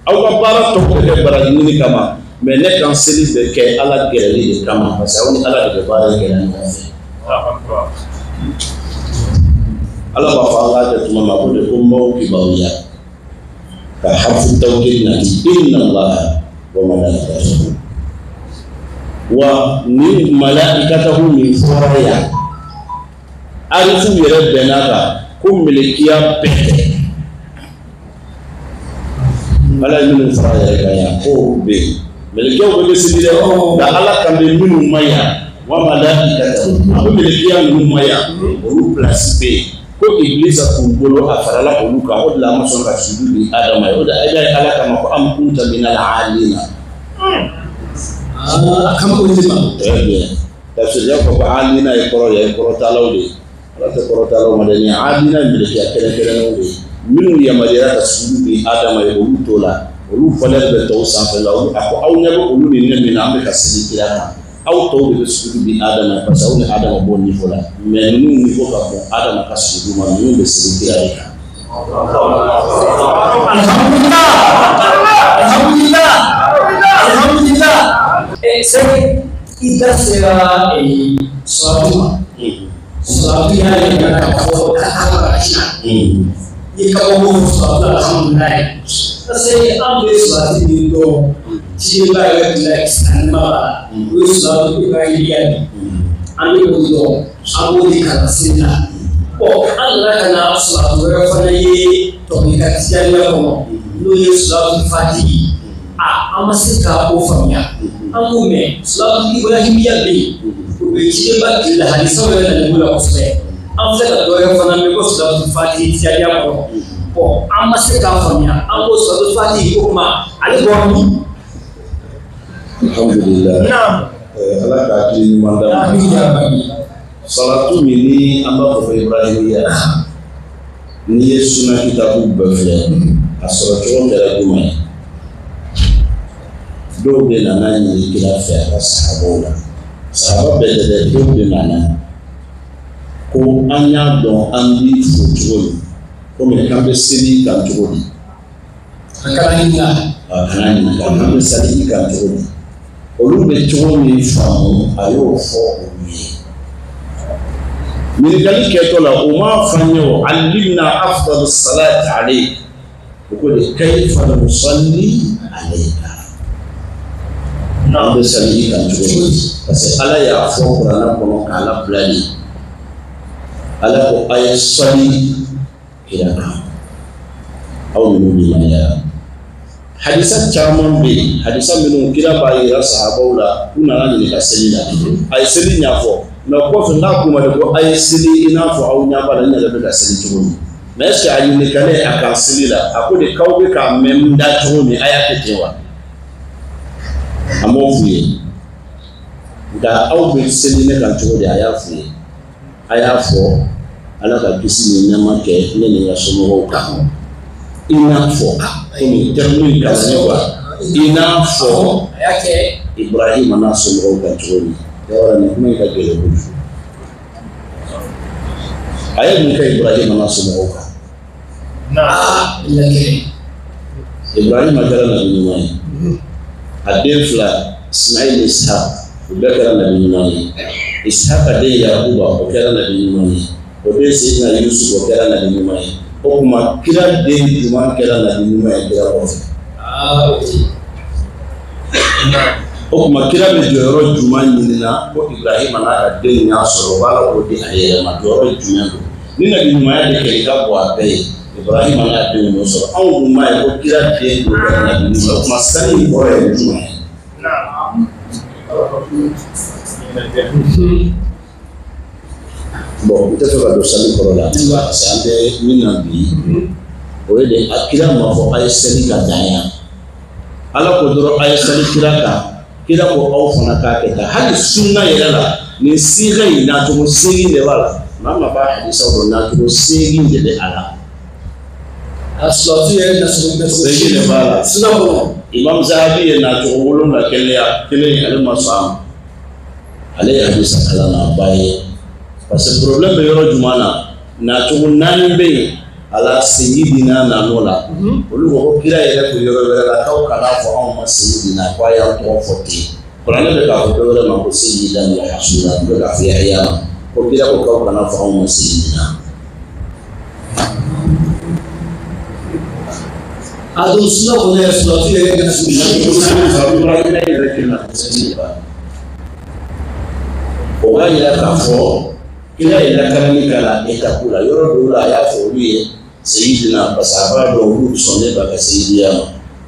Aw ka baara tɔ bɛ kɛ baraji ɲini kama, mais ne kan seli bɛ kɛ Ala gɛrɛli de kama, parce que aw ni Ala de bɛ baara kɛ ɲɔgɔn fɛ. Ala b'a fɔ an k'a kɛ tuma min, a ko de ko n b'aw kibaruya ka harfu tawkid nati, inna Allaha wa malaikatahu. Wa ni malaikatahu min fɔra yan, arifu yɛrɛ bɛn'a kan ko melekiya bɛɛ tɛ. Ala ye minnu fara yɛrɛ kan yan, k'olu bɛ yen. Melekiyaw bɛɛ bɛ seli dɛ, nka Ala kan bɛ minnu ma yan, wa malaikatahu, a bɛ melekiya minnu ma yan, olu place bɛ yen. Ko Ibilisa k'u bolo a farala olu kan, o de la a ma sɔn ka sujudu di Adama ye. O de la a ye Ala kama ko am kunta minal alina. Aa, a kama o de ma. Très bien. Tafsir y'a fɔ ko alina ye kɔrɔ ye, kɔrɔtalaw de ye. Ala tɛ kɔrɔtalaw ma dɛ, nin alina ye melekiya kɛrɛnkɛrɛnnenw de ye. Minnu yamaruyara ka sujudu di Adama ye, olu t'o la. Olu valeur bɛ tɔw sanfɛ la. A ko aw ɲɛ bɛ olu ni ne min na, an bɛ ka seli kira kan. Aw tɔw de bɛ sujudu di Adama ye, parce que aw ni Adama b'o niveau la. Mais ninnu niveau ka bon Adama ka sujudu ma, ninnu bɛ seli kira de kan. Alhamdulillah, alhamdulillah, alhamdulillah. Sɛki, i da sera salatu ma. Salatu y'a yira k'a fɔ k'a ka baraji la. I ye kabako fɔ salatu la, alhamdulilayi. Parce que an bɛ salatu min dɔn, cidenba yɛrɛ tun bɛ sanima b'a la, o ye salatu ibrahimiya de ye. An bɛ o dɔn, an b'o de kalan seli la. Bon, an nana ka na salatu wɛrɛ fana ye tɔbili tijaniya kɔnɔ, n'o ye salatu fatihi. A, an ma se ka o faamuya. An ko mɛ salatu ibrahimiya bɛ yen, o bɛ cidenba tile la, hadisaw yɛrɛ nana b'o la kosɛbɛ. An filɛ ka dɔ wɛrɛ fana mɛn ko salatu fatihi tijaniya kɔnɔ. Bon, an ma se k'a faamuya. An ko salatu fatihi o kuma ale bɔra min? Alhamdulillah. Ala ka hakili ɲuman d'an ma. Amin ya Rabbi. Salatu min ni an b'a fɔ ko Ibrahimiya, n'i ye suna kitabu bɛɛ filɛ, a sɔrɔ cogo kɛra jumɛn ye? Dɔw de nana ɲini kira fɛ a ka sahabaw la. Sahaba bɛɛ tɛ dɛ, dɔw de nana ko an y'a dɔn an b'i fo cogo min, komi k'an bɛ seli kan cogo di? A kana ɲininka. A kana ɲininka, k'an bɛ sali kan cogo di? Olu bɛ cogo min faamu, a y'o fɔ olu ye. Ɲininkali kɛtɔ la, o m'a fɔ an ye o, alimna afdalu salati alayk. O ko de kayfa nusalli alayka. An bɛ sali i kan cogo di? Parce que Ala y'a fɔ kuranɛ kɔnɔ k'a labila de. Ala ko a ye sali kira kan. Aw minnu limaniyara. Hadisa caman bɛ yen, hadisa minnu kira b'a yira sahabaw la, u nana ɲininka seli la. A ye seli ɲɛfɔ, mais kɔfɛ n'a k'u ma de ko a ye seli i n'a fɔ aw ɲɛ b'a la n yɛrɛ bɛ ka seli cogo min. Mais est ce que a ɲininkalen a kan seli la, a ko de k'aw bɛ k'a mɛn n da cogo min, a y'a kɛ ten wa? A m'o f'u ye. Nka aw bɛ seli ne kan cogo di, a y'a f'u ye. A y'a fɔ Ala ka kisi ni nɛɛma kɛ ne ni n ka somɔgɔw kan. I n'a fɔ komi terme in kalanni quoi, i n'a fɔ a y'a kɛ Ibrahima n'a somɔgɔw kan cogo min. Yɔrɔ nin kuma in ka gɛlɛn kojugu. A ye mun kɛ Ibrahima n'a somɔgɔw kan? Aa, lajɛ. Ibrahima kɛra nabi ɲuman ye. A den fila, Ismail ni Ishaq, u bɛɛ kɛra nabi ɲuman ye. Ishaq den Yakuba, o kɛra nabi ɲuman ye. O den Seydina Yusuf, o kɛra nabi ɲuman ye. O tuma kira den jumɛn kɛra nabi ɲuman ye kira kɔfɛ? Aa, o tɛ. O tuma kira bɛ jɔyɔrɔ jumɛn ɲinina ko Ibrahima n'a ka den y'a sɔrɔ, o b'a la k'o di a yɛrɛ ma, jɔyɔrɔ jumɛn don? Ni nabi ɲumanya de kɛ i ka bɔ a bɛɛ ye, Ibrahima n'a denw y'o sɔrɔ. Anw dun m'a ye ko kira den dɔ kɛra nabi ɲuman ye. O tuma sani in kɔrɔ ye jumɛn ye? Bon, n tɛ fɛ ka don sani kɔrɔ la, parce que an bɛ min na bi, O ye de a kira ma fɔ a ye seli ka dan yan. Ala ko dɔrɔn a ye seli kira kan, kira ko aw fana k'a kɛ tan. Hali sunna yɛrɛ la nin siiga in nacogo 8 de b'a la. Maa maa b'a hadisaw dɔn, nacogo 8 de bɛ a la. A salatu yɛrɛ nacogo 8 de b'a la. Sunna kɔnɔ. Imam Zahabi ye nacogo 7 kɛnɛya kelen ale ma sɔn a ma. Ale ye hadisa kalan ba ye. Parce que problème bɛ yɔrɔ jumɛn na? Nacogo 4 bɛ yen a la seyidina nan'o la. Olu ko ko kira yɛrɛ ko yɔrɔ wɛrɛ la k'aw kana fɔ anw ma seyidina k'a y'an tɔgɔ fɔ ten. Kuranɛ bɛ k'a fɔ dɔ wɛrɛ ma ko seyidina wa hasuna, u bɛ k'a fɔ Yahya ma ko kira ko k'aw kana fɔ anw ma seyidina. A don sunna kɔnɔ yɛrɛ salatu yɛrɛ ka o b'a yira k'a fɔ kira ye lakanani k'a la étape la yɔrɔ dɔw la a y'a fɔ olu ye seyidina parce que a b'a dɔn olu sɔnnen ba ka seyidiya ma.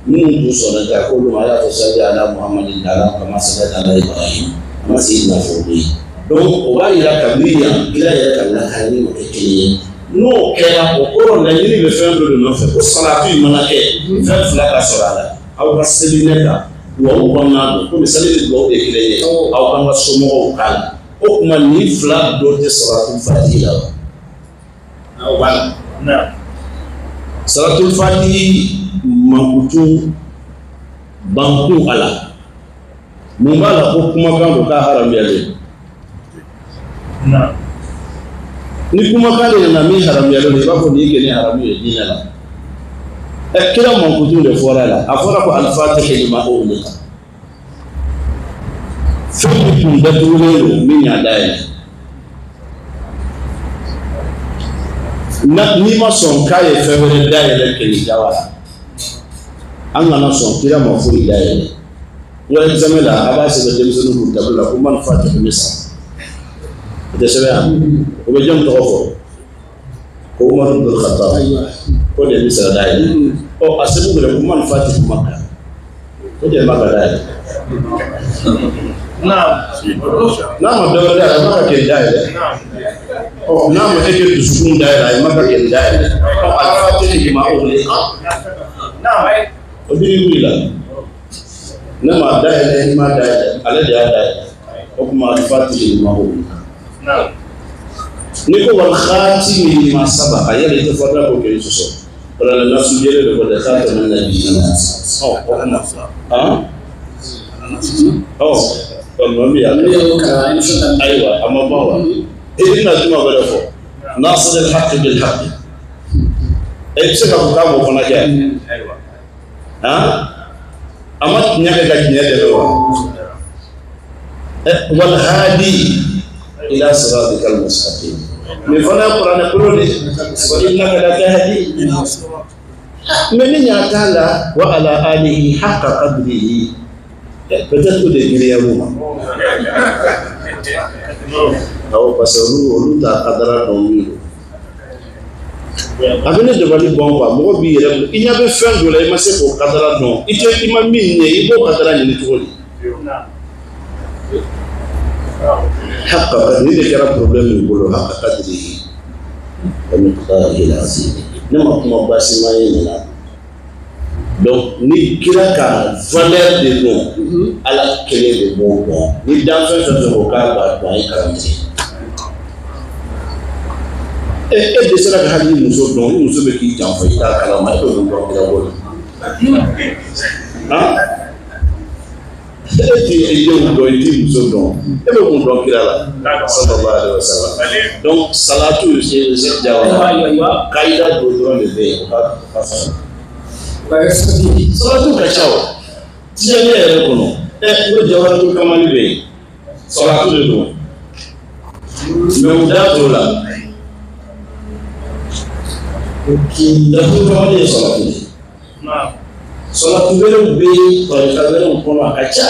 Minnu tun sɔnnen tɛ k'olu ma a y'a fɔ sali ala Muhamadi ala kama sali ala Ibrahim a ma seyidina fɔ olu ye. Donc o b'a yira kabini yan kira yɛrɛ ka lakanani o tɛ kelen ye. N'o kɛra o kɔrɔ laɲini bɛ fɛn dɔ de nɔfɛ ko salatu in mana kɛ fɛn 2 ka sɔrɔ a la. Aw ka seli ne kan duwawu kɔnɔna don komi seli ni duwawu de kelen ye aw k'an ka somɔgɔw k'a la. O tuma nin 2 dɔ tɛ salatul fatihi la wa? O b'a la. Salatul fatihi mankutu bankun a la. Mun b'a la ko kumakan don k'a haramuyalen? Ni kumakan de nana min haramuyalen don i b'a fɔ nin ye kɛ ni haramu ye diinɛ la. Ɛ kira mankutu de fɔra a la. A fɔra ko alifatihi lima ughliqa. Fɛn min tun datugulen don min y'a dayɛlɛ. N'i ma sɔn k'a ye fɛn wɛrɛ dayɛlɛ kɛlɛ jawa la. An kana sɔn kira ma foyi dayɛlɛ. N ka examen la a b'a sɛbɛn denmisɛnninw kun tableau la ko man fatihi misa. O tɛ sɛbɛn yan. O bɛ jɔn tɔgɔ fɔ? Ko Umaru ibn Khattab. Ko de ye misira dayɛlɛ. Ɔ a sɛbɛn yɛrɛ ko man fatihi Makka. O de ye Makka dayɛlɛ. N'a ma dɔ wɛrɛ dayɛlɛ a ma ka kɛ dayɛlɛ. Ɔ n'a ma e kɛ dusukun dayɛlɛ a ma ka kɛ dayɛlɛ. Ɔ alifatihi lima ughliqa. O digi wuli la. Ne ma dayɛlɛ i ma dayɛlɛ ale de y'a dayɛlɛ. O tuma alifatihi lima ughliqa. N'i ko wal khatimi lima sabaqa yala i tɛ fɔ da k'o kɛ sɔsɔ. O la nasu jɛlen de ko de khataman nabiyina. Ɔ o ɔ ayiwa a ma ban wa? E bɛna juma wɛrɛ fɔ nasir al-haqqi bil haqqi. E bɛ se k'a fɔ k'a b'o fana kɛ? A ma tiɲɛ kɛ ka tiɲɛ dɛmɛ wa? Wal hadi ila siratikal mustaqim. Nin fana ye kuranɛ kolo de ye. Wa innaka latahdi. Mais ni ɲa t'a la wa ala alihi haqqa qadrihi. Peut-être que de giriya ma. Awɔ parce que olu t'a kadara dɔn min don. A bɛ ne dabali bɔn quoi mɔgɔ b'i yɛrɛ i ɲɛ bɛ fɛn dɔ la i ma se k'o kadara dɔn i tɛ i ma min ɲɛ i b'o kadara ɲini cogo di? Haqqa qadrihi de kɛra problème y'u bolo haqqa qadrihi wa miqdarihi al-azim. Ne ma kuma baasi ma ye nin na. Donc ni kira ka valeur de don ala kelen de b'o dɔn. Ni danfɛn fɛn fɛn ko k'a b'a dɔn a ye kalan tigɛ. E dɛsɛra ka hali muso dɔn ni muso bɛ k'i janfa i t'a kalama e bɛ mun dɔn kira b'o la? E t'i denw dɔn i t'i muso dɔn e bɛ mun dɔn kira la? Sallallahu alaihi wa sallam. Donc salatu Cheikh Jawara kayida dɔ dɔrɔn de bɛ yen o ka fisa. Salatu ka ca o tijaniya yɛrɛ kɔnɔ ɛ n ko Jawaratul Kamali bɛ yen salatu de don mais u da t'o la. Jawaratul Kamali ye salatu de ye. Salatu wɛrɛw bɛ yen tarika wɛrɛw kɔnɔ a ka ca.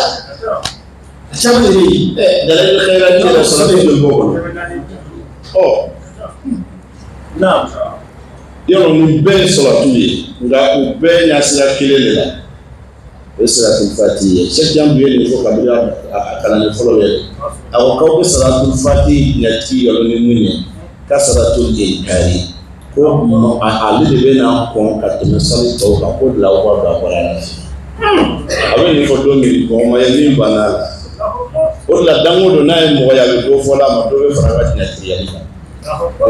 A caman de bɛ yen. Ɛ Dalailul Khairati yɛrɛ salatu de b'o kɔnɔ. Ɔ yɔrɔ nin bɛɛ ye salatu ye nka u bɛɛ ɲɛsira kelen de la. O ye salatul fatihi ye. Cheikh Jambu ye nin fɔ kabini a kalanden fɔlɔ yɛrɛ. A ko k'aw bɛ salatul fatihi ɲɛti yɔrɔ ni mun ye ka salatul inkari Ko ale de bɛ na kɔn ka tɛmɛ sali tɔw kan ko de la aw b'a dɔn a bɔra la. A bɛ nin fɔ don min mɔgɔ ye min banna a la. O de la dan o don n'a ye mɔgɔ ye a bɛ dɔ fɔ la a ma dɔ bɛ fara a ka tiɲɛtigiyali kan.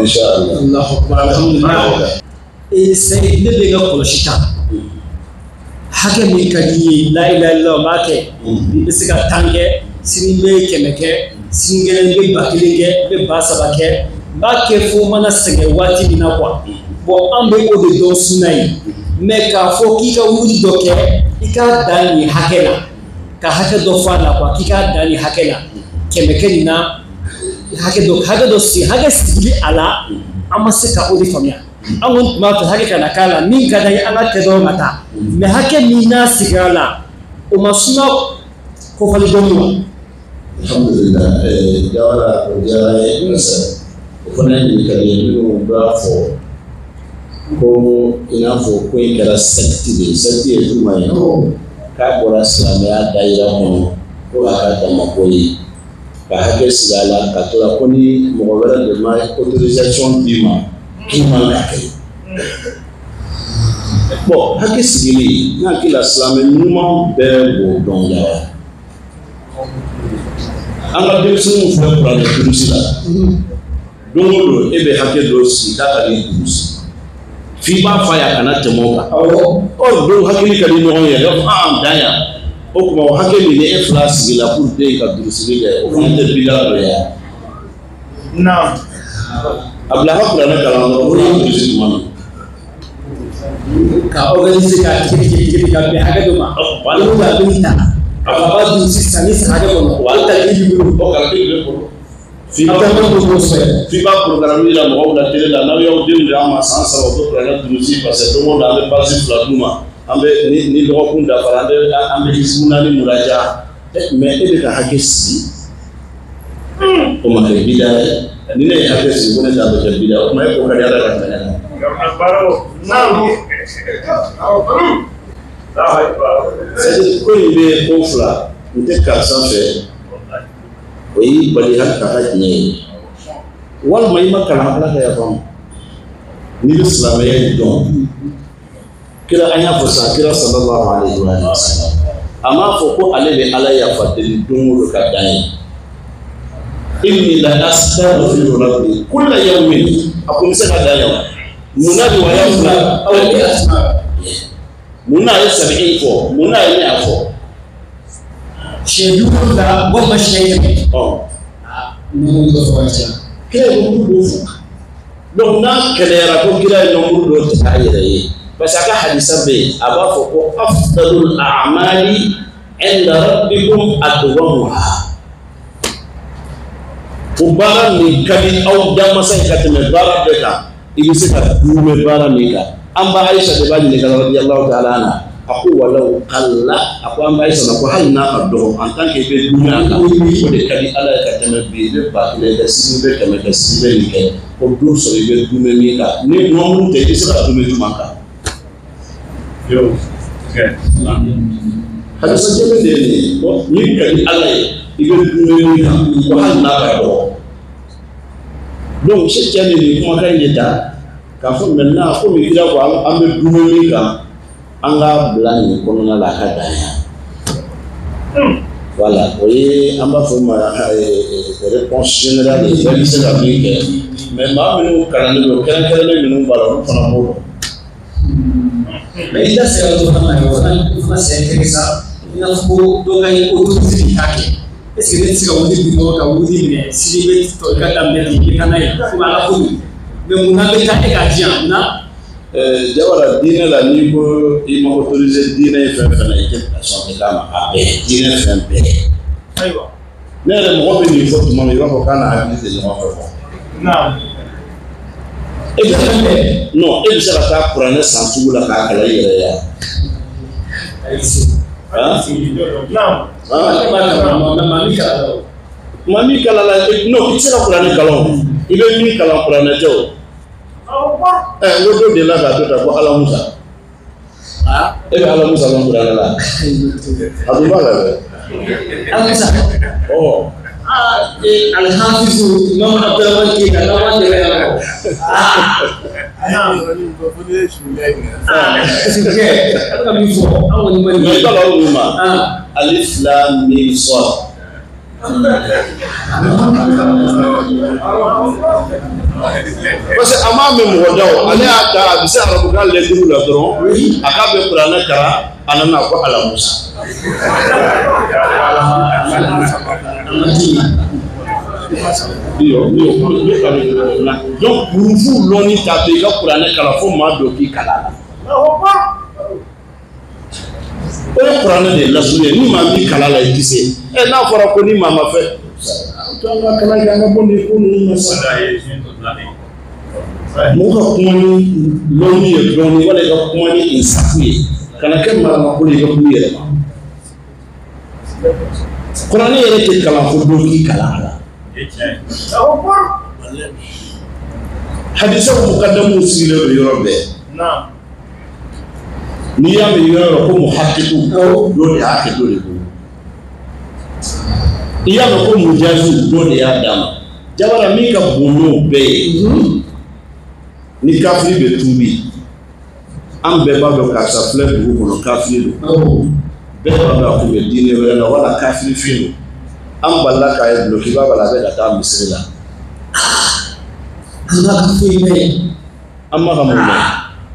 Inshallah. Allahu akbar, alhamdulillah. Seyid, ne bɛ n ka kɔlɔsi ta. Hakɛ min ka di n ye, la ilaha illallah, n b'a kɛ. N bɛ se ka 10 kɛ, sini n bɛ 100 kɛ, sinikɛnɛ n bɛ 1000 kɛ, n bɛ 3000 kɛ. N b'a kɛ fo n mana sɛgɛn waati min na quoi. Bon, an bɛ o de dɔn suna ye. Mais k'a fɔ k'i ka wuli dɔ kɛ, i k'a dan nin hakɛ la, ka hakɛ dɔ fɔ a la quoi, k'i k'a dan nin hakɛ la, 100 kɛ nin na, hakɛ dɔ sigi, hakɛ sigili a la, an ma se ka o de faamuya. An kɔni tun b'a fɛ hakɛ kana k'a la, min ka d'an ye an ka kɛ dɔrɔn ka taa. Mais hakɛ min n'a sigira la, o ma suna kofali dɔɔni wa? Alhamdulillah, Jawara, o diyara n ye kosɛbɛ. O fana ye ɲininkali ye minnu b'a fɔ ko i n'a fɔ ko in kɛra secte de ye. Secte ye jumɛn ye? K'a bɔra silamɛya dayira kɔnɔ ko a ka damako ye, ka hakɛ sigi a la ka to la ko ni mɔgɔ wɛrɛ de ma autorisation d'i ma k'i man ka kɛ. Bon, hakɛ sigili, n hakili la silamɛ ɲuman bɛɛ b'o dɔn Jawara. An ka denmisɛnninw filɛ kuranɛ durusi la. Don o don e bɛ hakɛ dɔ sigi k'a ka n'i durusi. F'i b'a f'a ye a kana tɛmɛ o kan. Ɔ don hakili ka di ɲɔgɔn ye, dɔ an dan yan. O tuma o hakɛ min ni e fila sigila pour den ka durusili kɛ, o fana tɛ bida dɔ ye. Naam. A bila a ka kuranɛ kalan dɔrɔn, o y'a durusi tuma min. Ka organiser k'a tigɛ tigɛ tigɛ ka bɛn hakɛ dɔ ma. Olu b'a bɛ ta. A b'a durusi san ni san hakɛ kɔnɔ. O calcul b'i bolo. O calcul b'i bolo. F'i b'a programme yira mɔgɔw la télé la, n'aw y'aw denw di an ma san 3 u bɛ kuranɛ durusi parce que don o don an bɛ basi 2 d'u ma, an bɛ ni dɔgɔkun dafara an bɛ hisibu 4 muraja. Mais e bɛ ka hakɛ sigi, o ma kɛ bida ye. Ni ne ye hakɛ sigi ko ne t'a bɛ kɛ bida, o tuma e ko ka di Ala ka tɛmɛ ne kan. C'est-à-dire ko in bɛ ko fila, n tɛ karisa fɛ, o y'i bali hali k'a ka tiɲɛ ye, walima i ma kalan Ala ka yafa ma. N'i bɛ silamɛya in dɔn, kira an y'a fɔ sisan, kira sallallahu alayhi wa sallam, a m'a fɔ ko ale bɛ Ala yafa deli don o don ka dan ye. Inni la astaghfiru rabbi kulla yawmin, a ko n bɛ se ka dan yan. Munna riwaya fila, munna a ye 70 fɔ, munna a ye ne y'a fɔ? Siɲɛ 5 la walima siɲɛ 100. Nombre dɔ fɔ ka ca. Kira ye nombre dɔ fɔ. Donc n'a kɛlɛyara ko kira ye nombre dɔ tigɛ a yɛrɛ ye, parce que a ka hadisa bɛ yen, a b'a fɔ ko afdalul a'mali inda rabbikum adwamuha. Ko baara min ka di aw damasa ye ka tɛmɛ baara bɛɛ kan, i bɛ se ka duumɛ baara min kan. An ba Ayisa de b'a ɲininka radiyallahu ta'ala anha, a ko walaw qalla, a ko an ba Ayisa ma ko hali n'a ka dɔgɔ en tant que i bɛ duumɛ a kan, o de ka di Ala ye ka tɛmɛ bi i bɛ 1000 kɛ, sini i bɛ 100 kɛ, sini i bɛ nin kɛ, ko don sɔrɔ i bɛ duumɛ min kan, ni nombre tɛ i bɛ se ka duumɛ jumɛn kan? Hadisa jɛlen de ye nin ye, ko min ka di Ala ye i bɛ duumɛ min kan, ko hali n'a ka dɔgɔ. Donc cɛ nin nin kumakan in de ta k'a fɔ maintenant komi kira ko an bɛ duumɛ min kan, an k'a bila nin kɔnɔna la a ka dan yan. Voilà, o ye an b'a fɔ o ma réponse générale ye, bɛɛ bɛ se ka min kɛ. Mais maa minnu kalannen don, kɛrɛnkɛrɛnnen minnu b'a la, olu fana b'o dɔn. Mais i da sera dɔ fana ma, o fana c'est intéressant. I n'a fɔ ko dɔ ka ye autorisé k'a kɛ. Est ce que ne tɛ se ka wuli bi dɔrɔn ka wuli minɛ sini bɛ tɔ i ka daminɛ ten i bɛ taa n'a ye komi Ala ko don. Mais munna bɛ taa e k'a di yan munna? Jawara, diinɛ la n'i ko i ma autorisé diinɛ ye fɛn fɛn na, i tɛ sɔn tɛ d'a ma, a bɛɛ diinɛ fɛn bɛɛ. Ayiwa. Ne yɛrɛ mɔgɔ bɛ nin fɔ tuma min, i b'a fɔ k'a n'a hakili tɛ ɲɔgɔn fɛ quoi. Naam. E bɛ non, e bɛ se ka taa kuranɛ san sugu la k'a kalan i yɛrɛ ye wa? Han? Naam. Maa min kalan la, non, i tɛ se ka kuranɛ kalan o. I bɛ min kalan kuranɛ tɛ o. N ko dɔ delila k'a to ta ko Ala Musa. E bɛ Ala Musa lɔn kuranɛ la? A dun b'a la dɛ. Ala Musa. Ɔ. Alhafizu Imam Abdurrahman Keita laban de bɛ yan nɔ. Mais i b'a dɔn o ma alif lam mim sad. Parce que a m'a mɛn mɔgɔ da o, ale y'a ta a bɛ se arabukan lɛtiriw la dɔrɔn, a k'a bɛ kuranɛ kalan, a nana ko ala Musa. Donc kurufu lɔnni t'a to i ka kuranɛ kalan fo maa dɔ k'i kalan a la. O ye kuranɛ de ye lasulu ye, ni maa m'i kalan la i tɛ se. Ɛ n'a fɔra ko ni maa ma fɛn, to an ka kalan kɛ an ka bɔ nin ko ninnu na sa. Mɔgɔ ka kuma ni lɔnni ye dɔɔnin wala i ka kuma ni insafu ye, kana kɛ maramakolo ye i ka kuma i yɛrɛ ma. Kuranɛ yɛrɛ tɛ kalan fo dɔ k'i kalan a la. Hadisaw mukadamuw sigilen don yɔrɔ bɛɛ. N'i y'a mɛn yɔrɔ yɔrɔ ko muhakiku, dɔ de y'a kɛ dɔ de bolo. I y'a mɛn ko mujazu, dɔ de y'a d'a ma. Jabara min ka bon n'o bɛɛ ye, ni kafiri bɛ tuubi, an bɛɛ b'a dɔn karisa filɛ dugu kɔnɔ kafiri don. Bɛɛ b'a dɔn a kun bɛ diinɛ wɛrɛ la wala kafiri fin don. An balila k'a ye dulokiba b'a la a bɛ ka taa misiri la. An b'a ka foyi mɛn. An b'a ka mun mɛn?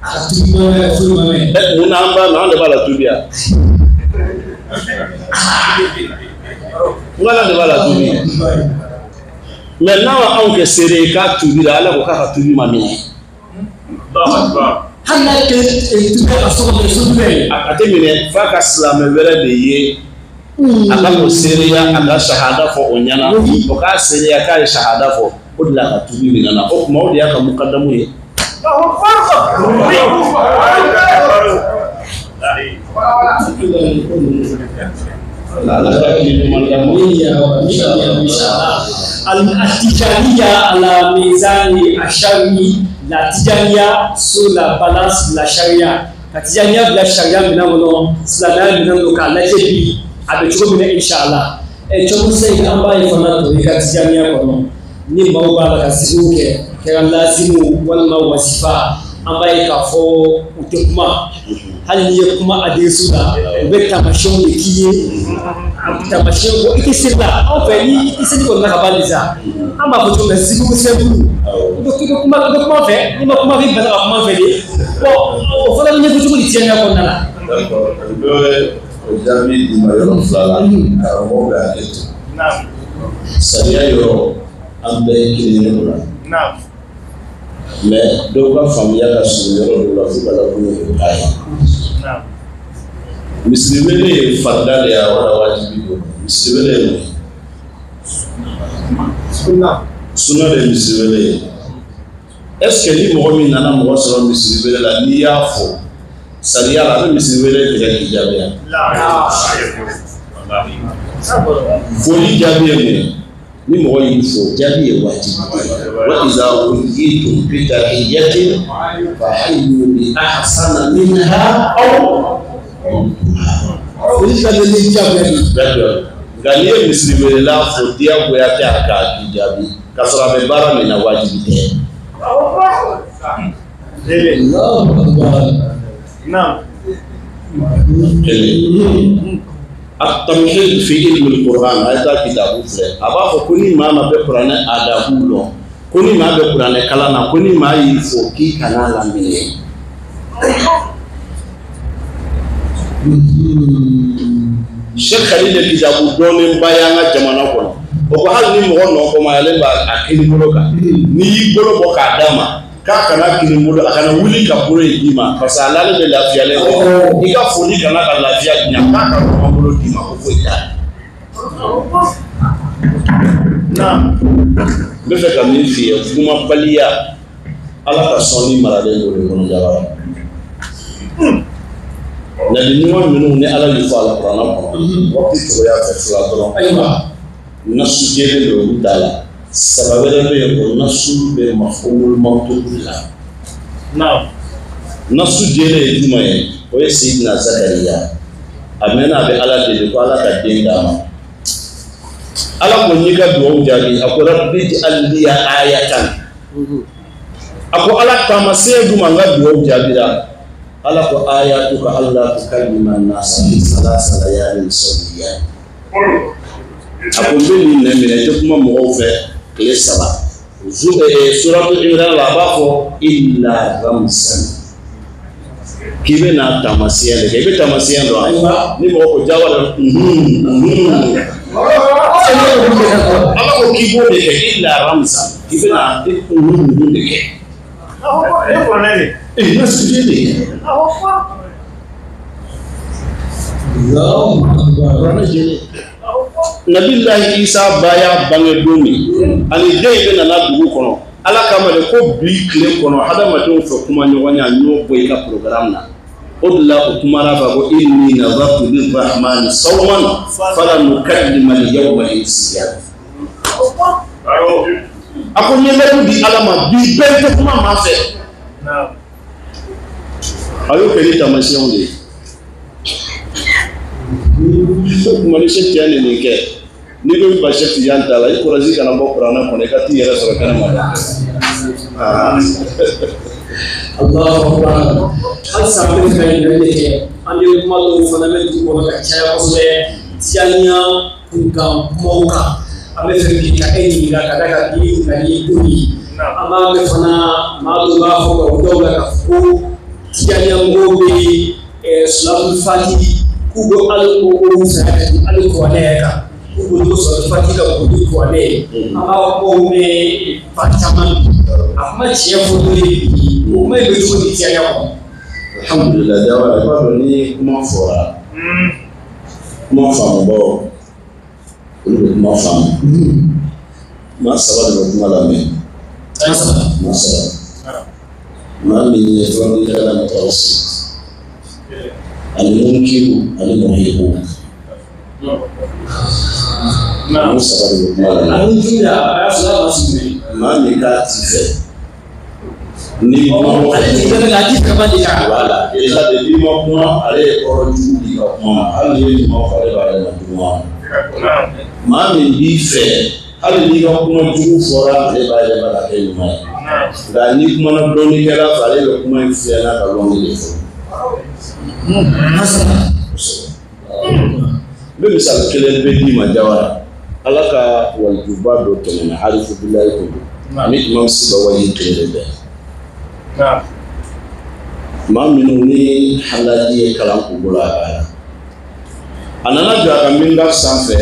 A ka tuubi ma mɛn, foyi ma mɛn. Mun na an b'a mɛn, an de b'a la tuubi yan. N de b'a la tuubi. Mais n'a ma anw kɛ seere ye k'a tuubi la, Ala ko k'a ka tuubi ma minɛ. Hali n'a kɛ tuubi a so kɔnɔ, so jumɛn? A tɛ minɛ f'a ka silamɛ wɛrɛ de ye. A ka o seereya, a ka sahada fɔ o ɲɛna, o k'a seereya k'a ye sahada fɔ, o de la a ka tuubi minɛ na. O tuma o de y'a ka mukadamu ye. Al-Tijaniya ala mizani ashari, la Tijaniya sur la balance de la charia. Ka Tijaniya bila charia minɛn kɔnɔ, silamɛya minɛn kɔnɔ k'a lajɛ bi a bɛ cogo min na inshallah. Cogo sɛyi an b'a ye fana to i ka Tijaniya kɔnɔ, ni maaw b'a la ka sigiw kɛ, kɛra lazimu walima wasifa, an b'a ye k'a fɔ u tɛ kuma. Hali n'i ye kuma adresse la, u bɛ taamasiyɛnw de k'i ye. Taamasiyɛn ko i tɛ seli la, anw fɛ ni i tɛ seli kɔni na ka ban de sa. An b'a fɔ cogo min na sigiw sɛburu, i bɛ kuma i bɛ kuma fɛ, n'i ma kuma fɛ i bana ka kuma fɛ de. Bon o fana bɛ ɲɛfɔ cogo di Tijaniya kɔnɔna la? D'accord, o bɛ o jaabi d'i ma yɔrɔ fila la, karamɔgɔw bɛ hakɛ to. Sariya yɔrɔ an bɛɛ ye kelen ye o la. Mais dɔw ka faamuya ka surun yɔrɔ dɔw la f'u ka lakunu o k'a ye. Misiriwele ye farida de ye wala wajibi don. Misiriwele ye mun ye? Sunna de ye misiriwele ye. Est ce que ni mɔgɔ min nana mɔgɔ sɔrɔ misiriwele la n'i y'a fɔ sariya la a bɛ misiriwele tigɛ k'i jaabi yan? Foli jaabi ye mun ye? Ni mɔgɔ y'i fo jaabi ye wajibi ye. Wa iza huyyitum bi tahiyyatin fahayyu bi ahsana minha aw foli jaabi ni jaabi. D'accord. Nka n'i ye misiriwelela fo diyagoya tɛ a k'a k'i jaabi k'a sɔrɔ a bɛ baara min na wajibi tɛ. Kelen. At-tamhid fi ilmi al-Qur'an, a ye taa kitabu filɛ, a b'a fɔ ko ni maa ma bɛ kuranɛ adabu dɔn, ko ni maa bɛ kuranɛ kalan na, ko ni maa y'i fo k'i kana laminɛ. Sheikh Khalil ye kitabu dɔnnenba ye an ka jamana kɔnɔ. O ko hali ni mɔgɔ nɔkɔmayalen b'a a kini bolo kan, n'i y'i bolo bɔ k'a d'a ma, k'a kana kini bolo, a kana wuli ka bolo in d'i ma, parce que a lalen bɛ lafiyalen kɔ. I ka foli kana ka lafiya di yan, k'a ka kuma bolo d'i ma, ko foyi t'a la. N bɛ fɛ ka min f'i ye, kumabaliya, Ala ka sɔnni maralen don o de kɔnɔ jaba la. Nabi ɲuman minnu ni Ala y'u fɔ Alikuranɛ kɔnɔ, waati cogoya fɛ fila dɔrɔn. Ayiwa. Nasu jɛlen don olu da la. Saba wɛrɛ bɛ yen, o nasu bɛ mafhumul mantuq la. Nasu jɛlen ye jumɛn ye? O ye Seyidina Zakariya. A mɛnna a bɛ Ala deli ko Ala ka den d'a ma. Ala ko n'i ka dugawu jaabi, a ko rabbi ij'al liya ayatan. A ko ala taamasiyɛn d'u ma n ka dugawu jaabira. Ala ko ayatuka alla tukallima nasa salasa layalin sawiya. A ko n bɛ nin nɛ minɛ i tɛ kuma mɔgɔw fɛ tile 3. Suratu Imran la a b'a fɔ illa ramsan. K'i bɛ na taamasiyɛn de kɛ, i bɛ taamasiyɛn dɔn wa? Ni mɔgɔ ko jawara ala ko k'i b'o de kɛ illa ramsan, k'i bɛ na de kɛ. Nabilahi Isa ba y'a bange don min ani den in bɛ nana dugu kɔnɔ, ala kama de ko bi tile kɔnɔ hadamadenw fɛ kuma ɲɔgɔnya n y'o bɔ i ka programme na. O de la o kumana fɛ ko inni nazartu lirrahmani sawman falan nukallima al-yawma insiya. A ko n ye layidu di ala ma bi bɛɛ tɛ kuma maa fɛ. A y'o kɛ ni taamasiyɛnw de ye. Kuma ni Cheikh Tidiane nin kɛ, n'i ko i ba Cheikh Tidiane ta la, i kɔlɔsi kana bɔ kuranɛ kɔnɔ i ka t'i yɛrɛ sɔrɔ kɛnɛ ma. Allahu akbar. Halisa an bɛ fɛ ka ɲininkali de kɛ, an bɛ kuma dɔw fana mɛn dugu kɔnɔ ka caya kosɛbɛ Tijaniya kunkan kumaw kan. An bɛ fɛ bi ka e ɲininka ka d'a kan bi ɲininkali ye don ye. An b'a mɛn fana maa dɔw b'a fɔ ka dɔw la k'a fɔ ko Tijaniya mɔgɔw bɛ Sulatul Fati k'u bɛ hali o fisaya ka tɛmɛ hali kuranɛ yɛrɛ kan, k'u bolo ko Sulatul Fati ka bon ni kuranɛ ye. An b'a kumaw mɛn fan caman bi. A kuma tiɲɛ fɔ n'o ye bi, o kuma in bɛ cogo di Tijaniya kɔnɔ? Alhamdulilayi, Jawara, i b'a dɔn ni kuma fɔra, kuma faamubaw olu bɛ kuma faamu. Maa 3 de bɛ kuma lamɛn. Maa 3. Maa min ye dɔnnikɛla mutawassit, ani munkiru ani muhibu. Olu 3 de bɛ kuma lamɛn. Maa min k'a t'i fɛ. Ni kuma ale t'i fɛ a t'i fɛ de kan. Voilà, déjà depuis ma kuma ale ye kɔrɔ jugu di ka kuma ma, hali n'i ye ɲuman fɔ ale b'a yɛlɛma juguman ma. Maa min b'i fɛ hali n'i ka kuma jugu fɔra ale b'a yɛlɛma ka kɛ ɲuman ye. Nka n'i kumana dɔnnikɛla fɛ ale bɛ kuma in fiyɛ n'a ka lɔnni de fɔ. N bɛ misali kelen bɛ d'i ma Jawara. Ala ka walijuba dɔ tɛmɛna Arifu Bilayi ko don. Ani Imam Siba Waji kelen de bɛ. Maa minnu ni halaji ye kalan k'u bolo a b'a la. A nana jɔ a ka minbar sanfɛ,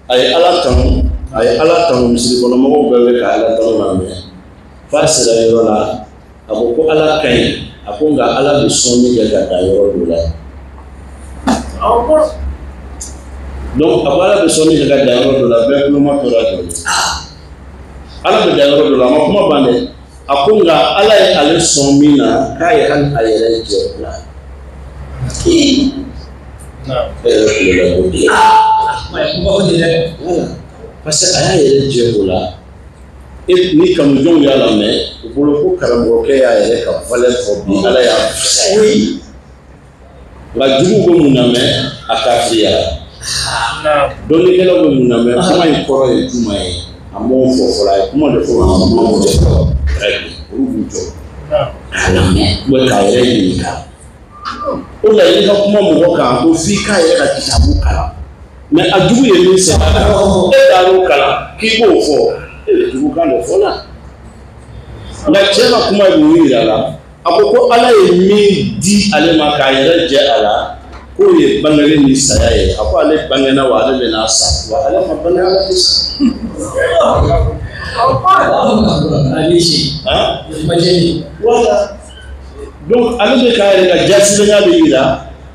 a ye ala tanu, a ye ala tanu, misiri kɔnɔmɔgɔw bɛɛ bɛ ka ala tanu lamɛn. F'a sera yɔrɔ la, a ko ko ala ka ɲi, a ko nka ala bɛ sɔnni kɛ ka dan yɔrɔ dɔ la. Donc a ko ala bɛ sɔnni kɛ ka dan yɔrɔ dɔ la, bɛɛ kuloma tora jɔlen. Ala bɛ dan yɔrɔ dɔ la, a ma kuma ban dɛ. A ko nka ala ye ale sɔn min na k'a ye hali a yɛrɛ jɛ o la. E yɛrɛ kulo la ko bi. Voilà, parce que a y'a yɛrɛ jɛ o la. E ni kanujɔnw y'a lamɛn, u bolo ko karamɔgɔkɛ y'a yɛrɛ ka valeur fɔ bi, ala y'a fisaya. Nka juguw bɛ mun lamɛn, a kafiriyara. Dɔnnikɛlaw bɛ mun lamɛn, kuma in kɔrɔ ye jumɛn ye? A m'o fɔ fɔlɔ, a ye kuma de fɔ, a m'o fɔ. Olu b'u jɔ k'a lamɛn k'a yɛrɛ ɲininka. O la i ka kuma mɔgɔ kan ko f'i k'a yɛrɛ ka kitabu kalan. Mais a jugu ye min sɛbɛn, e taar'o kalan k'i b'o fɔ, e bɛ jugu kan de fɔ la. Nka cɛ ka kuma ye mun yira la? A ko ko ala ye min di ale ma k'a yɛrɛ jɛ a la, k'o ye bangeli ni saya ye. A ko ale bangena wa ale bɛna sa, wa ale ma bange ala tɛ sa. Voilà. Donc ale bɛ k'a yɛrɛ ka jasilenya de yira,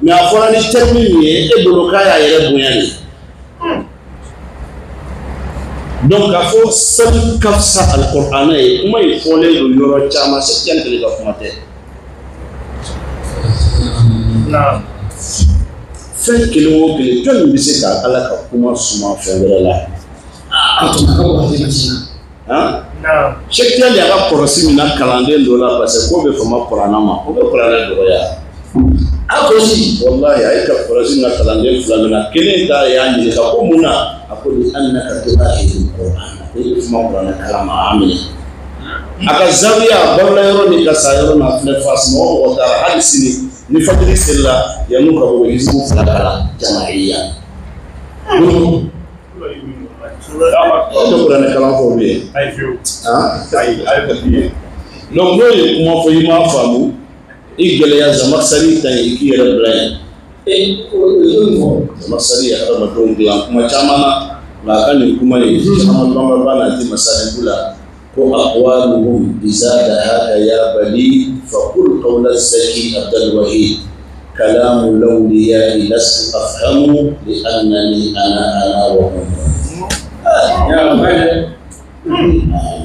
mais a fɔra ni terme min ye, e bolo k'a y'a yɛrɛ bonya de. Donc k'a fɔ sali ka fisa alikuranɛ ye, kuma in fɔlen don yɔrɔ caman, Cheikh Tidiane kelen ka kuma tɛ. Fɛn kelen o kelen, jɔnni bɛ se ka ala ka kuma suma fɛn wɛrɛ la? Cheikh Tidiane y'a ka kɔlɔsi min na kalanden dɔ la, parce que ko bɛ fama kuranɛ ma, o bɛ kuranɛ dɔgɔya. A kɔlɔsi, walahi a ye ka kɔlɔsi min na kalanden 2 min na, kelen ta y'a ɲininka ko mun na? A ko li annaka tu'ahidu al-Qur'an, ko i bɛ fama kuranɛ kalan ma, a minɛ. A ka zawiya a balola yɔrɔ min ka sa yɔrɔ min a filɛ Fasi mɔgɔ mɔgɔ taara hali sini ni fajiri selila yan'u ka bɔ hisibu 2 kalan jamaiya. E bɛ kuranɛ kalan fɔ olu ye. Donc n'o ye kuma fɔ i m'a faamu i gɛlɛya Zamasari ta ye i k'i yɛrɛ bila yen. Zamasari ye hadamadenw dilan kuma caman na nka a ka nin kuma in caman banba n'a ti masaliku la ko aqwaluhum iza dahaka ya bali faqul qawla zaki Abdul Wahid kalamu lawliya lastu afhamu li annani ana wa hum.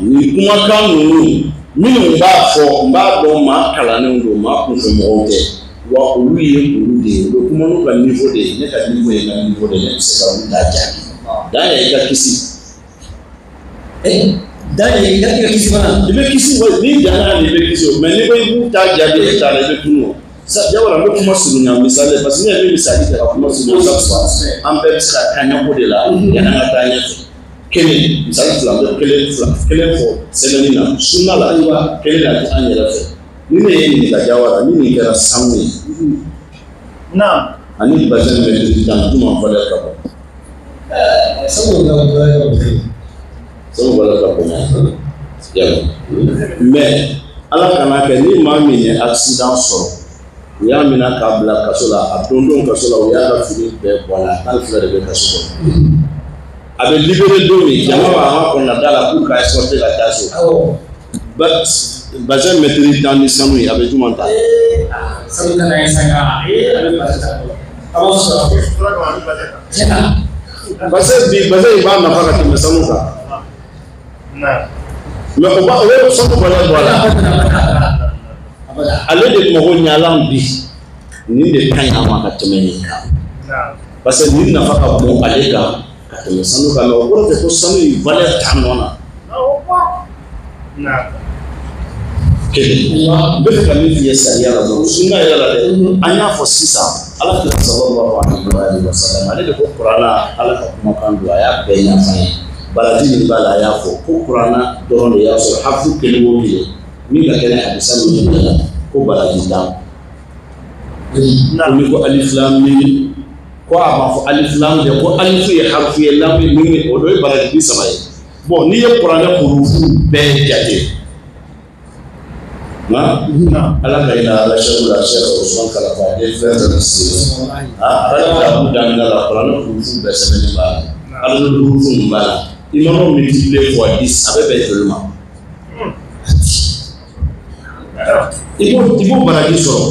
Nin kumakan ninnu minnu b'a fɔ n b'a dɔn maa kalannenw don maa kunfɛ mɔgɔw tɛ wa olu ye olu de ye u bɛ kuma n'u ka niveau de ye ne ka niveau ye n ka niveau de ye ne tɛ se ka olu ta jaabi dan ye i ka kisi. Dan ye i ka kisi fana. I bɛ kisi wa n'i danna i bɛ kisi o mais n'i ko i b'u ta jaabi e t'a la i bɛ tunun o. Jawara n bɛ kuma surunya misali parce que ne yɛrɛ bɛ misali kɛ ka kuma surunya an bɛɛ bɛ se ka taa ɲɛko de la yanni an ka taa ɲɛfɛ. Kelen misali fila n bɛ kelen fɔ sɛbɛnni na sunna la kelen na an yɛrɛ fɛ ni ne ye ɲininka Jawara ni nin kɛra sanu ye ani bazɛn bɛ tan jumɛn valeur ka bon. Sanu valeur ka bon. Sanu valeur ka bon mais ala kana kɛ ni maa min ye accident sɔrɔ u y'a minɛ k'a bila kaso la a don kaso la u y'a ka fini bɛɛ bɔ a la 12 de bɛ kaso kɔnɔ. A bɛ libéré don min jama b'a ma kɔnɔna da la k'u k'a escorter ka taa so. Bazɛn mɛtiri tan ni sanu ye a bɛ jumɛn ta. Sanu kana ye sanga a bɛ bazɛn ta a b'o sɔrɔ. Bazɛn bi bazɛn in b'a nafa ka tɛmɛ sanu kan. Mais o b'a o bɛ sanu valeur bɔ a la. Ale de mago ɲalan bi nin de ka ɲi a ma ka tɛmɛ nin kan. Parce que nin nafa ka bon ale kan. Ka tɛmɛ sanu kan mais o kɔrɔ tɛ ko sanu in valeur t'a nɔ na. Kelen n bɛ fɛ ka min f'i ye sariya la dɔrɔn sunna yɛrɛ la dɛ an y'a fɔ sisan ala kira sallallahu alaihi wa sallam ale de ko kuranna ala ka kumakan don a y'a bɛɛ ɲɛfɔ an ye baraji min b'a la a y'a fɔ ko kuranna dɔrɔn de y'a sɔrɔ hafu kelen o kelen min ka kɛnɛ hadisa min bɛ la ko baraji tan ko ni ko alif lam mim ko a b'a fɔ alif lam de ko alifu ye harufu ye lam ye mim ye o dɔ ye baraji 30 ye bon n'i ye kuranɛ hurufu bɛɛ jate nka ala ka hinɛ ala sɛku la sɛku Usman Kalafa den filɛ tɛ se a ka kitabu daminɛ la kuranɛ hurufu bɛɛ sɛbɛnnen b'a la ala hurufu ninnu b'a la i mana o multiplier fois 10 a bɛ bɛn joli ma i b'o baraji sɔrɔ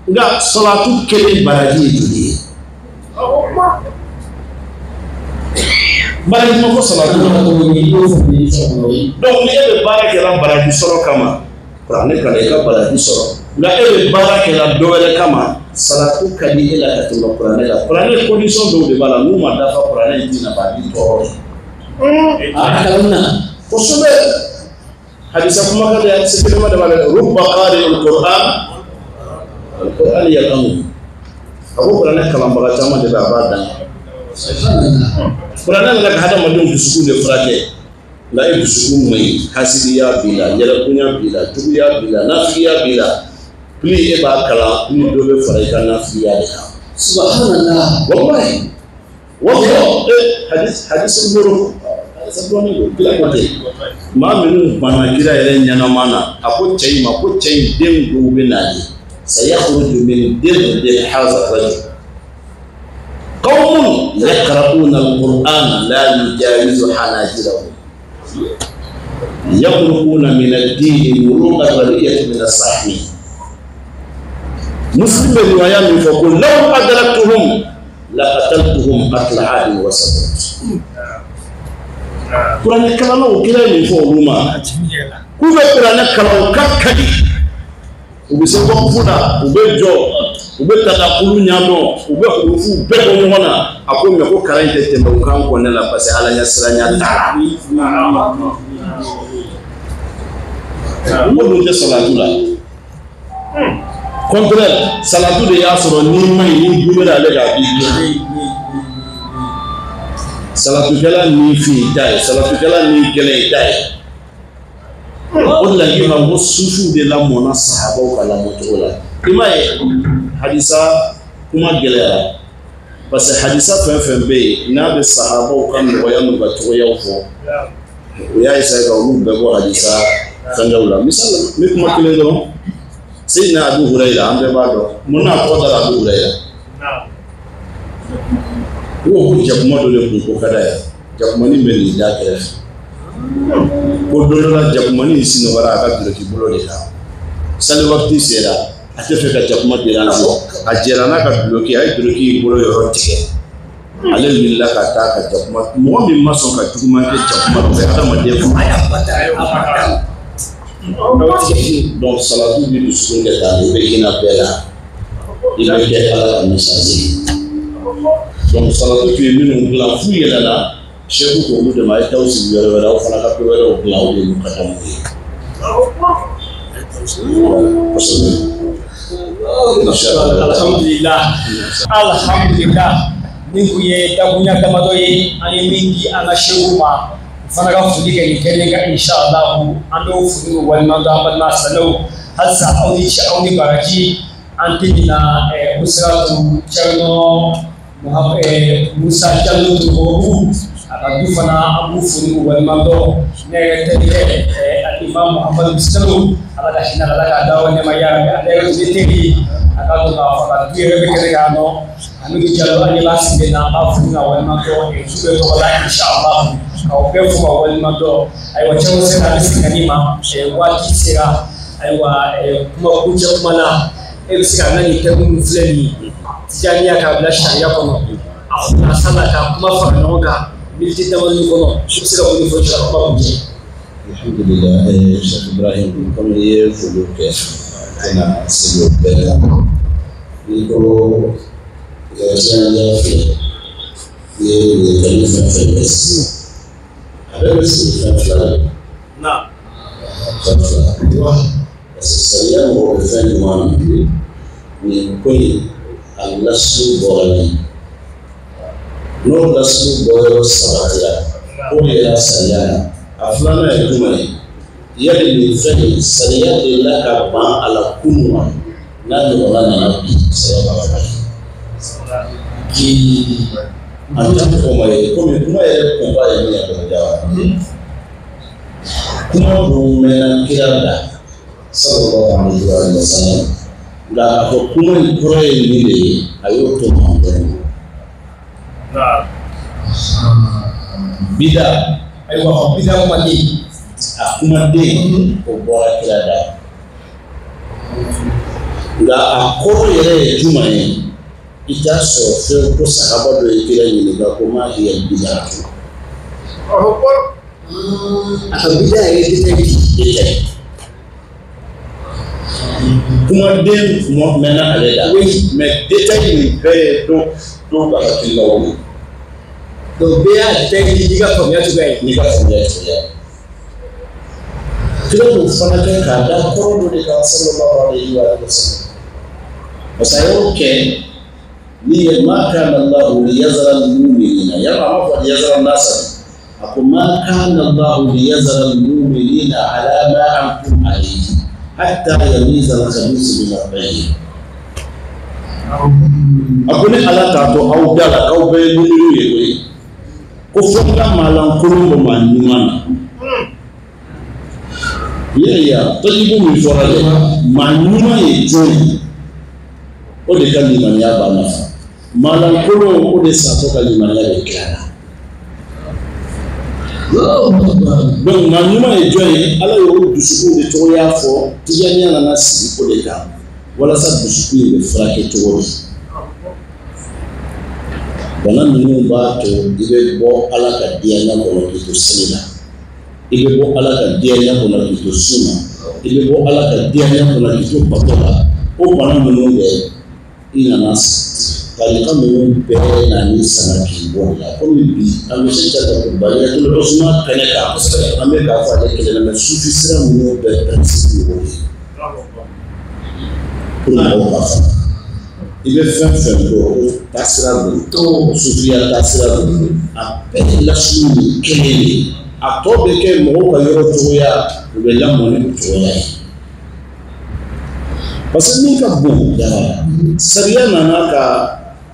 nka salatu kelen baraji ye joli ye. Baraji ma fɔ salatu la. Donc ni e bɛ baara kɛla baraji sɔrɔ kama kuranɛ kalan i ka baraji sɔrɔ nka e bɛ baara kɛla dɔ wɛrɛ kama salatu ka di e la ka tɛmɛ kuranɛ kan kuranɛ condition dɔw de b'a la n'u ma dafa kuranɛ in ti nafa a b'i tɔɔrɔ de. A kalan na. Kosɛbɛ hadisa kumakan de hadisa kelima de b'a la rubba qari'il Qur'an al-Qur'an yal'amu a ko kuranɛ kalanbaga caman de bɛ a b'a dan. Kuranɛ nana ka hadamadenw dusukun de furakɛ nka e dusukun man ɲi hasidiya b'i la yɛrɛkunya b'i la juguya b'i la nafigiya b'i la plus e b'a kalan plus dɔ bɛ fara i ka nafigiya de kan. Subhanallah. Wallahi wallahi hadis muru hadis dɔɔnin don kira ko ten maa minnu banna kira yɛrɛ ɲɛnama na a ko cɛ in ma ko cɛ in den dɔw bɛ na ye sayakhruju min dirdi hadha rajul qawmun yaqra'una al-Qur'ana la yujawizu hanajirahum yamruquna min ad-dini muruqa al-bariyati min as-sahmi. Muslim bɛ riwaya min fɔ ko law adraktuhum laqataltuhum qatla 'adin wa samud. Kuranɛ kalannaw kira ye nin fɔ olu ma k'u bɛ kuranɛ kalan u ka kadi u bɛ se wakufu la u bɛ jɔ u bɛ takakulu ɲɛdɔn u bɛ hurufu bɛɛ bɔ ɲɔgɔn na a ko mɛ ko kalan in tɛ tɛmɛ u kan kɔnɛ la parce que ala ɲɛsiranya t'a la. Mɔgɔ dun tɛ salatu la contraire salatu de y'a sɔrɔ n'i ma ɲi n'i gumera ale k'a b'i gɛn. Salatukɛla ni fin i ta ye salatukɛla ni gɛlɛn i ta ye. O de la k'i ma ko sufiw de lamɔnna sahabaw ka lamɔcogo la. I m'a ye hadisa kuma gɛlɛyara parce que hadisa fɛn fɛn bɛ yen n'a bɛ sahabaw ka nɔgɔya n'u ka cogoyaw fɔ, o y'a essayer ka olu bɛɛ bɔ hadisa fɛnkɛw la. Misali la, n bɛ kuma kelen dɔrɔn. Seyidina Abu Hurayira, an bɛɛ b'a dɔn. Mun n'a tɔgɔ dara Abu Hurayira? U ko ko jakuma dɔ de kun ko ka d'a ye. Jakumanin bɛ nin da kɛrɛfɛ. Ko don dɔ la jakumanin sinɔgɔra a ka duloki bolo de kan. Sali waati sera, a tɛ fɛ ka jakuma déranger. A jɛra n'a ka duloki, a ye duloki bolo yɔrɔ tigɛ. Ale wulila ka taa ka jakuma. Mɔgɔ min ma sɔn ka juguman kɛ jakuma fɛ, adamaden fɔ. Donc salatu bɛ dusukun kɛ tan, i bɛ hinɛ bɛɛ la, i bɛ kɛ Ala ka message ye. Donc salatu tun ye minnu dilan f'u yɛlɛla, seku k'olu dɛmɛ, a ye t'aw sigi yɔrɔ wɛrɛ, aw fana ka ko wɛrɛw dilan, aw de y'u ka damu ye. Kosɛbɛ. Alhamdulillah, alhamdulillah. Nin kun ye dakunya damadɔ ye an ye min di an ka seku ma. Fana ka foli kɛ nin kɛnɛ kan inshallah. An b'o foli n'o waleɲuman dɔn an balima silamɛw. Halisa aw ni ce, aw ni baraji. An tɛ ɲina Usiratu Thierno Musa Jalo Togobu a ka du fana, an b'u foli n'u waleɲuman dɔn. Ne yɛrɛ terikɛ Imam Muhamadu Salo, Ala ka hinɛ ala k'a da o nɛɛma yarabi. Ale yɛrɛ tun ye teri ye, a ka don k'a fɔ a ka du yɛrɛ bɛ kɛnɛ kan nɔ. Amidu Jalo, an ɲɛ b'a sigilen na, an b'a foli n'a waleɲuman dɔn du bɛɛ tɔgɔ la inshallah. K'aw bɛɛ fo ka waleɲuman dɔn. Ayiwa, cɛw sera, an bɛ segin ka n'i ma, waati sera. Ayiwa, kuma kuncɛ kuma la, e bɛ se ka na nin thème min filɛ nin ye, tijaniya k'a bila sariya kɔnɔ, a kunasa la ka kuma fara ɲɔgɔn kan miniti damadɔni kɔnɔ, i bɛ se ka mun de fɔ ka kuma kuncɛ? Alhamdulillah, Cheikh Ibrahim, komi i ye foliw kɛ, n tɛna segin o bɛɛ la. N'i ko tijaniya filɛ, i ye ɲininkali fɛn fɛn kɛ sisan, a bɛɛ bɛ sigi fɛn fila de. Fɛn fila. Parce que sariya mɔgɔ bɛ fɛn ɲuman na. Nin ko in, a lasulu bɔra min? N'o lasulu bɔyɔrɔ sabatira, k'o yera sariya la. A filanan ye jumɛn ye? Yali nin fɛn in, sariya delila ka ban a la kunun wa? N'a ɲɔgɔnna nana bi, sariya b'a fɔ. An tɛ kɔma ye, komi kuma yɛrɛ kunba ye min ye dɔrɔn. Kuma dun mɛnna kira da sallallahu alaihi wa sallam, nka a fɔ kuma in kɔrɔ ye nin de ye, a y'o to maa bɛɛ ma. Bida. Ayiwa, bida kumaden. A kumaden o bɔra kira da. Nka a kɔrɔ yɛrɛ ye jumɛn ye? I t'a sɔrɔ fɛn ko sahaba dɔ ye kira ɲininka ko maa hiya bida. A ka bida yɛrɛ détail di. Kumaden kuma mɛnna ale da. Mais détail nin bɛɛ ye dɔw ka hakililaw ye. Donc bɛɛ y'a détail di n'i ka faamuya cogoya ye. N'i ka faamuya cogoya ye. Kira y'o fana kɛ k'a da kɔrɔ dɔ de kan sallallahu alaihi wa sallam. Parce que a y'o kɛ ni ye ma kana Allahu liyazara al-mu'minina, yala a ma fɔ liyazara an-nasa, a ko ma kana Allahu liyazara al-mu'minina ala ma antum alayhi hatta yamiza al-khabisa min at-tayyib. A ko ni Ala t'a to aw da la k'aw bɛɛ ye muminu ye koyi, ko fo n ka maalankolon bɔ maa ɲuman na. I y'a ye tɔjibu min fɔra dɛ, maa ɲuman ye jɔn ye? O de ka limaniya b'a nafa. Maalankolon, o de satɔ ka limaniya bɛ kɛ a la. Donc maa ɲuman ye jɔn ye? Ala y'o dusukun de cogoya fɔ, tijaniya nana sigi o de kan walasa dusukun in bɛ furakɛ cogo di. Bana ninnu b'a to i bɛ bɔ Ala ka diyaɲɛ kɔnɔ k'i to seli la, i bɛ bɔ Ala ka diyaɲɛ kɔnɔ k'i to sun na, i bɛ bɔ Ala ka diyaɲɛ kɔnɔ k'i to bato la. O bana ninnu bɛɛ i nana tarika ninnu bɛɛ nana i sama k'i bɔ la. Komi bi an bɛ se ka Baliyatul Usman kɛnɛ kan, an bɛ k'a fɔ ale kelen na, mɛ sufi sira ninnu bɛɛ principe ye o de ye. Pour mɔgɔw k'a faamu, i bɛ fɛn fɛn dɔn ko taasira don, sufiya taasira don, a bɛɛ ye lasulu nin kelen de ye. A tɔ bɛ kɛ mɔgɔw ka yɔrɔ cogoya U bɛ lamɔ ni o cogoya ye. Parce que min ka bon sariya nana ka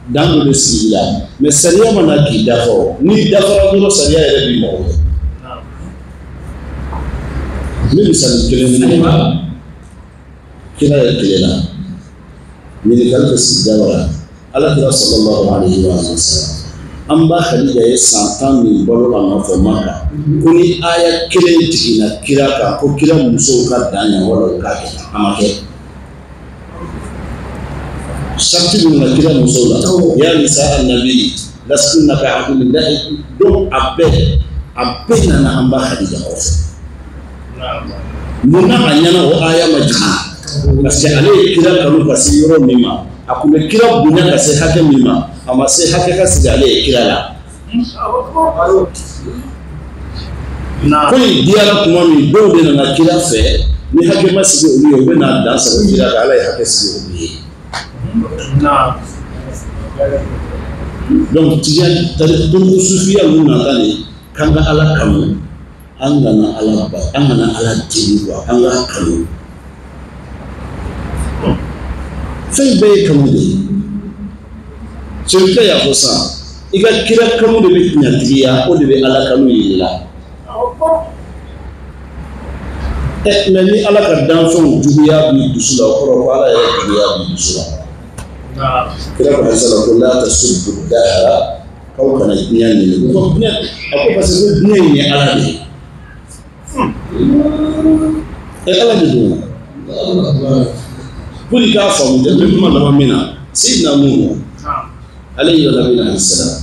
dan dɔ de sigi la, mais sariya ma na k'i dafa o, n'i dafara dɔrɔn sariya yɛrɛ b'i mago ɲɛ. N bɛ misali kelen di ma, kira yɛrɛ tile la, ɲininkali bɛ sigida la, ala kira sallallahu alayhi wa sallam, an ba Khadija ye san 10 min balo a nɔfɛ Maka, ko ni aya kelen jiginna kira kan, ko kira musow ka dan yan wala u k'a kɛ, a ma kɛ. Sarti min na kira musow la, ya nisa annabi lastunna ka ahadillahi, donc a bɛɛ nana an ba Khadija kɔfɛ. Mun na a ɲɛna o aya ma jigin? Parce que ale ye kira kanu ka se yɔrɔ min ma, a kun bɛ kira bonya ka se hakɛ min ma, a ma se hakɛ ka sigi ale ye kira la. Ko in diyara tuma min, dɔw de nana kira fɛ, ni hakɛ ma sigi olu ye, u bɛ n'a dan sago kira kan, ala ye hakɛ sigi olu ye. Donc tijani tari sufiya ninnu nata nin k'an ka ala kanu, an kana ala ba, an kana ala deli quoi, an ka kanu. Fɛn bɛɛ ye kanu de ye. Sɛbɛn y'a fɔ sisan, i ka kira kanu de bɛ tiɲɛtigiya, o de bɛ ala kanu yir'i la. Mais ni ala ka danfɛnw juguya b'i dusu la, o kɔrɔ ko ala yɛrɛ juguya b'i dusu la. Kira ko hadisa la ko la tasubbu dahra, k'aw kana diɲɛ ɲini. Ko diɲɛ, a ko parce que ko diɲɛ in ye ala de ye. Ala de don. Pour i k'a faamu, n bɛ kuma laban min na, Seydina Nuhu alayhi wa salam,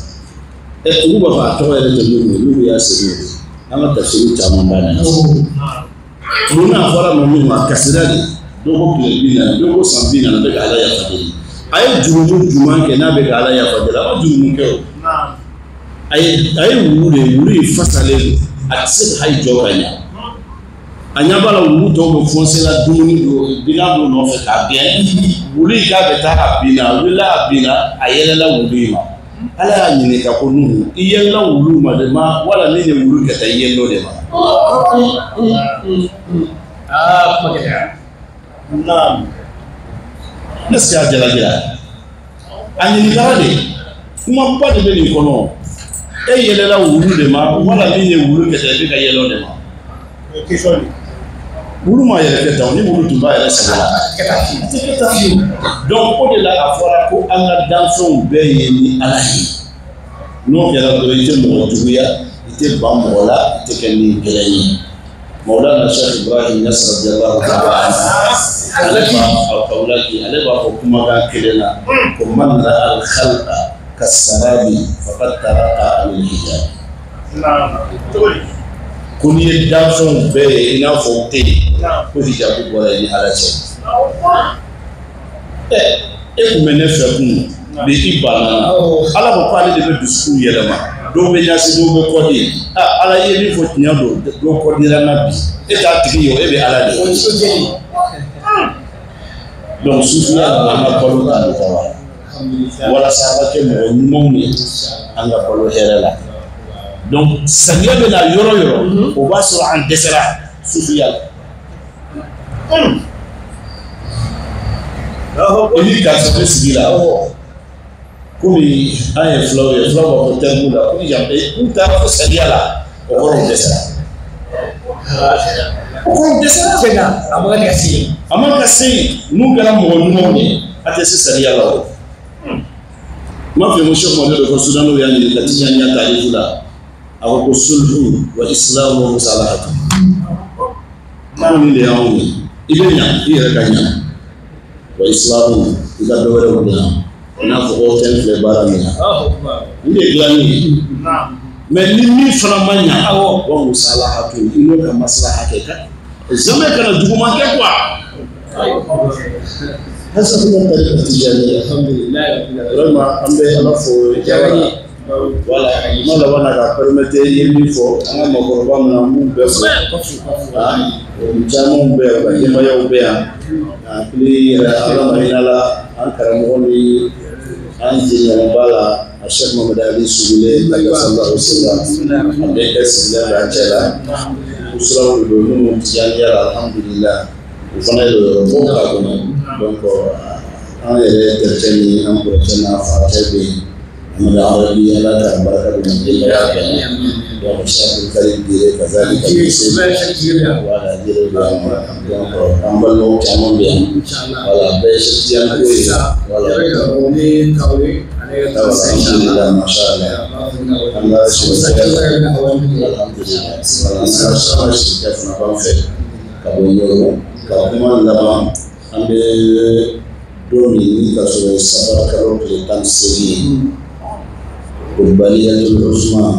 olu b'a fɔ a tɔgɔ yɛrɛ tɛ Nuhu ye, Nuhu y'a segu de ye. An ka tafsiri caman b'a la. Mun n'a fɔra ma Nuhu, a kasira de, dɔw ko tile 40, dɔw ko san 40 bɛ ka ala yafa deli. A ye jurumu jumɛn kɛ n'a bɛ ka ala yafa deli? A ma jurumu kɛ o. A ye wulu de ye, wulu in fasalen don, a tɛ se ka hali jɔ ka ɲɛ. A ɲɛ b'a la wulu tɔw bɛ fɔnse la dumuni don, binna don nɔfɛ k'a gɛn, wulu in k'a bɛ taa a binna, a wulila a binna, a yɛlɛla wulu in ma. Ala y'a ɲininka ko Nuhu, i yɛlɛla wulu ma de ma, wala min ye wulu kɛ tan, i yɛlɛla o de ma? Ne se a jalakira. A ɲininkara de, kumaba de bɛ nin kɔnɔ. E yɛlɛla wulu de ma, wala min ye wulu kɛ tan, i bɛ ka yɛlɛ o de ma? Wulu ma yɛrɛ kɛ tan, ni wulu tun b'a yɛrɛ sago la, a tɛ kɛ tan fiyewu. Donc o de la a fɔra ko an ka danfɛnw bɛɛ ye ni ala ye. N'o kɛra dɔrɔn, i tɛ mɔgɔ juguya, i tɛ ban mɔgɔ la, i tɛ kɛ ni gɛlɛn ye. Mawlana Cheikh Ibrahim Niass radiyallahu ta'ala anhu, ale b'a fɔ kumakan kelen na, ko man ra'a al-khalqa kas-sarabi faqad taraqa anil hijab. Ko n'i ye danfɛnw bɛɛ ye i n'a fɔ u tɛ yen, ko hijabu bɔra i ni ala cɛ. E kun bɛ ne fɛ kunun, bi i banna na. Ala ko k'ale de bɛ dusukun yɛlɛma, dɔw bɛ ɲasi, dɔw bɛ kɔdi. Ala ye min fɔ tiɲɛ don, dɔw kɔdira n na bi, e t'a tigi ye o, e bɛ ala de ye. Donc sufiya nana an ka balo ta de kama, walasa an ka kɛ mɔgɔ ɲumanw ye, an ka balo hɛrɛ la. Donc samiya bɛ na yɔrɔ yɔrɔ, o b'a sɔrɔ an dɛsɛra sufiya la. I ni karisa bɛ sigi la, komi an ye filaw ye, filaw b'a fɔ tɛrimu la ko ni yan k'u taara fo sariya la, o kɔrɔ u dɛsɛra. O kɔrɔ u dɛsɛra. Tiɲɛna, a man ka se yen. A man ka se yen, n'u kɛra mɔgɔ ɲumanw ye, a tɛ se sariya la o. N m'a f'i ye ko Cheikh Mohamed ko Sudanw y'a ɲininka Tijaniya tarifu la, a ko ko sulhu wa islamu wa musalahatu. Maa min de y'anw ye, i bɛ ɲa, i yɛrɛ ka ɲa. Wa islamu, i ka dɔ wɛrɛw dilan. I n'a fɔ ko fɛn filɛ baara min na. Nin de ye dilanni ye. Mais ni min fana ma ɲa, wa musalahatu, i n'o ka maslaha kɛ. Jamais kana juguman kɛ quoi. Hasa kuma tariqa tijaniya. Vraiment an bɛ ala fo jawara. Voilà, kuma laban na ka permettre i ye min fɔ, an ka mɔgɔkɔrɔba min na, an b'u bɛɛ fo. Camanw bɛ yan, u ka denbayaw bɛ yan. Hakili yɛrɛ ala ma hinɛ la, an karamɔgɔ ni an jɛɲɔgɔnba la, a Cheikh Mohamed Ali Sugule, sallallahu alaihi wasallam, a bɛɛ kɛ sigilen bɛ an cɛ la. Usuraw de don minnu tijaniya la alhamdulillah o fana ye yɔrɔbaw k'a kɔnɔ donc an yɛrɛ terikɛ ni an kɔrɔkɛ n'a facɛ bɛ yen an bɛ arabi ala ka barika don denbaya bɛɛ la donc Cheikh Karim Dire kazalika voilà Dire bɛ yan donc an balimaw caman bɛ yan voilà bɛɛ ye Cheikh Tidiane ko ye voilà alhamdulillah mashallah an ka sokɛ alhamdulillah voilà an ka sokɛ fana b'an fɛ ka bɔ Ɲɔrɔ ka kuma laban an bɛ don min ni ka sɔrɔ safara kalo tile 18 Kulubaliyatul Usman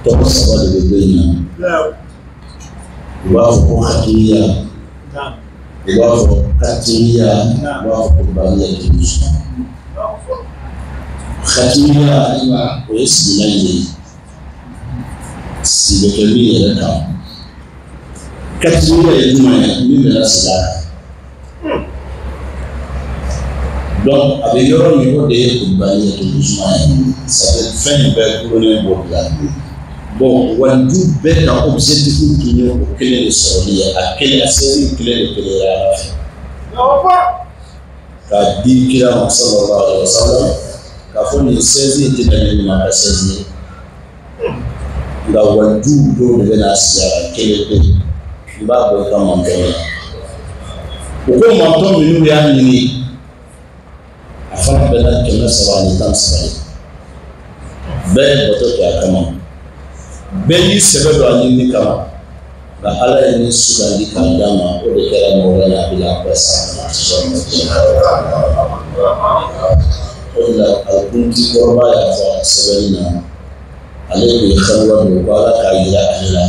tɔgɔ saba de bɛ don in na u b'a fɔ ko hakiliya u b'a fɔ katiriya u b'a fɔ Kulubaliyatul Usman hakiliya o ye sigilan ye sigi bɛ kɛ min yɛrɛ kan katiriya ye jumɛn ye min bɛ lasigi a kan donc a bɛ yɔrɔ min o de ye Kulubaliyatul Usman ye c'est à dire fɛn in bɛɛ gulonnen b'o de la bon waliju bɛɛ ka objectif tun ye o kelen de sɔrɔli ye a kelen a seri kelen de kelen ye ala fɛ k'a di kira ma sallallahu alaihi wa sallam k'a fɔ nin sɛzi in tɛ na ni ɲuman ka sɛzi ye nka waliju dɔw de bɛ n'a sigi a kan kelen pe i b'a bɔ i ka mantɔn la u ko mantɔn minnu y'a ɲini a fana bɛnna 313 ye bɛɛ ye bato kɛ a kama bɛɛ y'i sɛbɛ don a ɲinini kama nka ala ye min sugandi k'a d'a ma o de kɛra Mawlana Abil Abbas o de la Alkunti kɔrɔba y'a fɔ a ka sɛbɛnni na ale tun ye xaluwa don ko ala k'a yira ale la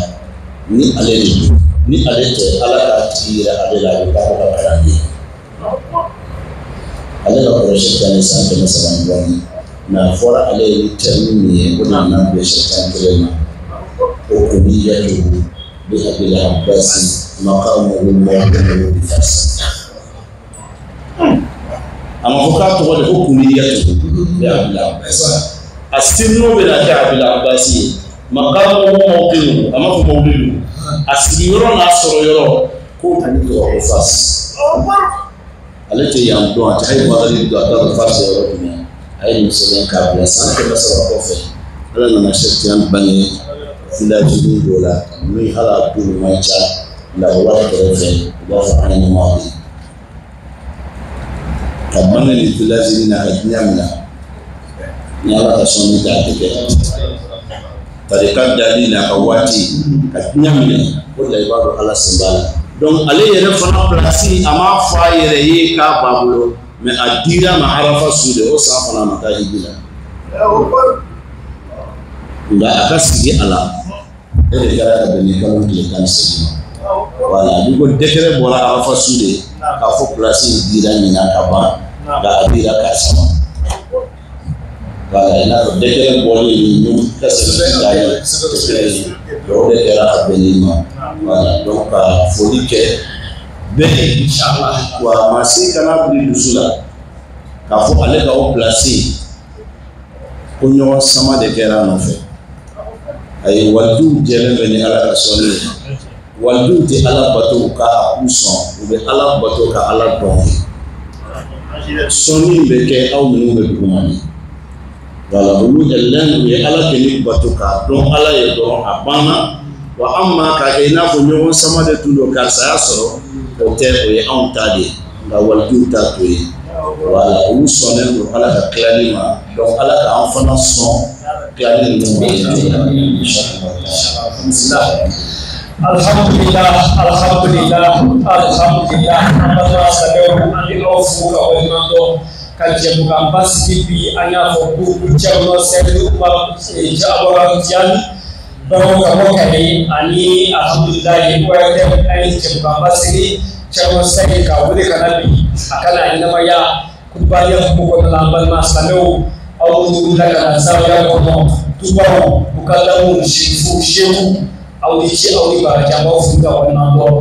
ni ale de don ni ale tɛ ala k'a tigi yira ale la a bɛ taa ko ka kalanden ale ka kɔlɔsi ka ni san 300 ni dɔɔnin mɛ a fɔra ale ye ni terme min ye o de nana bɛn Cheikh kelen ma o kuniyatuhu bi Abil Abbas maqamuhu mawdu'uhu bi Fars a ma fɔ k'a tɔgɔ de ko kuniyatuhu bi Abil Abbas a sinno bɛ na kɛ Abil Abbas ye maqamuhu mawdu'uhu a ma fɔ mawdu'uhu a sigiyɔrɔ n'a sɔrɔ yɔrɔ k'o dugu tɔgɔ ko Fars ale tɛ yan dɔn a tɛ hali Madrid dɔn a t'a dɔn Fars yɔrɔ jumɛn a ye nin sɛbɛn k'a bila san 300 kɔfɛ ala nana Cheikh Tidiane bange village dɔ la min hali a dugu man ca Lagwa kɛrɛfɛ u b'a fɔ an ye Madi ka bange nin village in na ka diɲɛ minɛ ni ala ka sɔnni tɛ a tɛ kɛ tarika dali n'a ka waati ka diɲɛ minɛ o de la i b'a dɔn ala sen b'a la donc ale yɛrɛ fana place a m'a fɔ a yɛrɛ ye k'a b'a bolo mais a dira ma Arafa su de o san fana a ma taa hiji la nka a ka sigi a la e de kɛra ka bɛn ni kalo tile 18 ma voilà n'i ko décret bɔra Arafa su de k'a fɔ place in dira ɲinan ka ban nka a dira karisa ma voilà i n'a fɔ décret bɔlen ni ka sɛbɛn da ye o de kɛra ka bɛn nin ma voilà donc ka foli kɛ bɛɛ ye wa maa si kana bila dusu la k'a fɔ ale ka o place ko ɲɔgɔn sama de kɛra a nɔfɛ ayi walijuw jɛlen bɛ ni ala ka sɔnni ye walijuw tɛ ala bato ka u sɔn u bɛ ala bato ka ala dɔn sɔnni bɛ kɛ aw minnu bɛ duguma ni voilà olu ɛlɛn u ye ala kɛ ni bato k'a dɔn ala ye dɔrɔn a banna wa an ma k'a kɛ i n'a fɔ ɲɔgɔn sama de tun don karisa y'a sɔrɔ o tɛ o ye anw ta de ye nka walijuw ta t'o ye voilà olu sɔnnen don ala ka tilali ma donc ala ka an fana sɔn tilali ninnu ma. Alhamdulillah, alhamdulillah, alhamdulillah. An balima silamɛw an bɛ aw fo ka waleɲuman dɔn ka jɛmukan basigi bi an y'a fɔ ko Thierno Seydou Oumar Diabora Diagne bawo ka bɔ Kayi ani alhamdulilayi ORTM an ye jɛmukan basigi Thierno Seydou ka wele ka na bi a ka na ɲɛnamaya kulubaliya hukumu kɔnɔna la an balima silamɛw aw minnu wulila ka na zawiya kɔnɔ dubaw mukadamu sefu seku aw ni ce aw ni baraji an b'aw fo ka waleɲuman dɔn.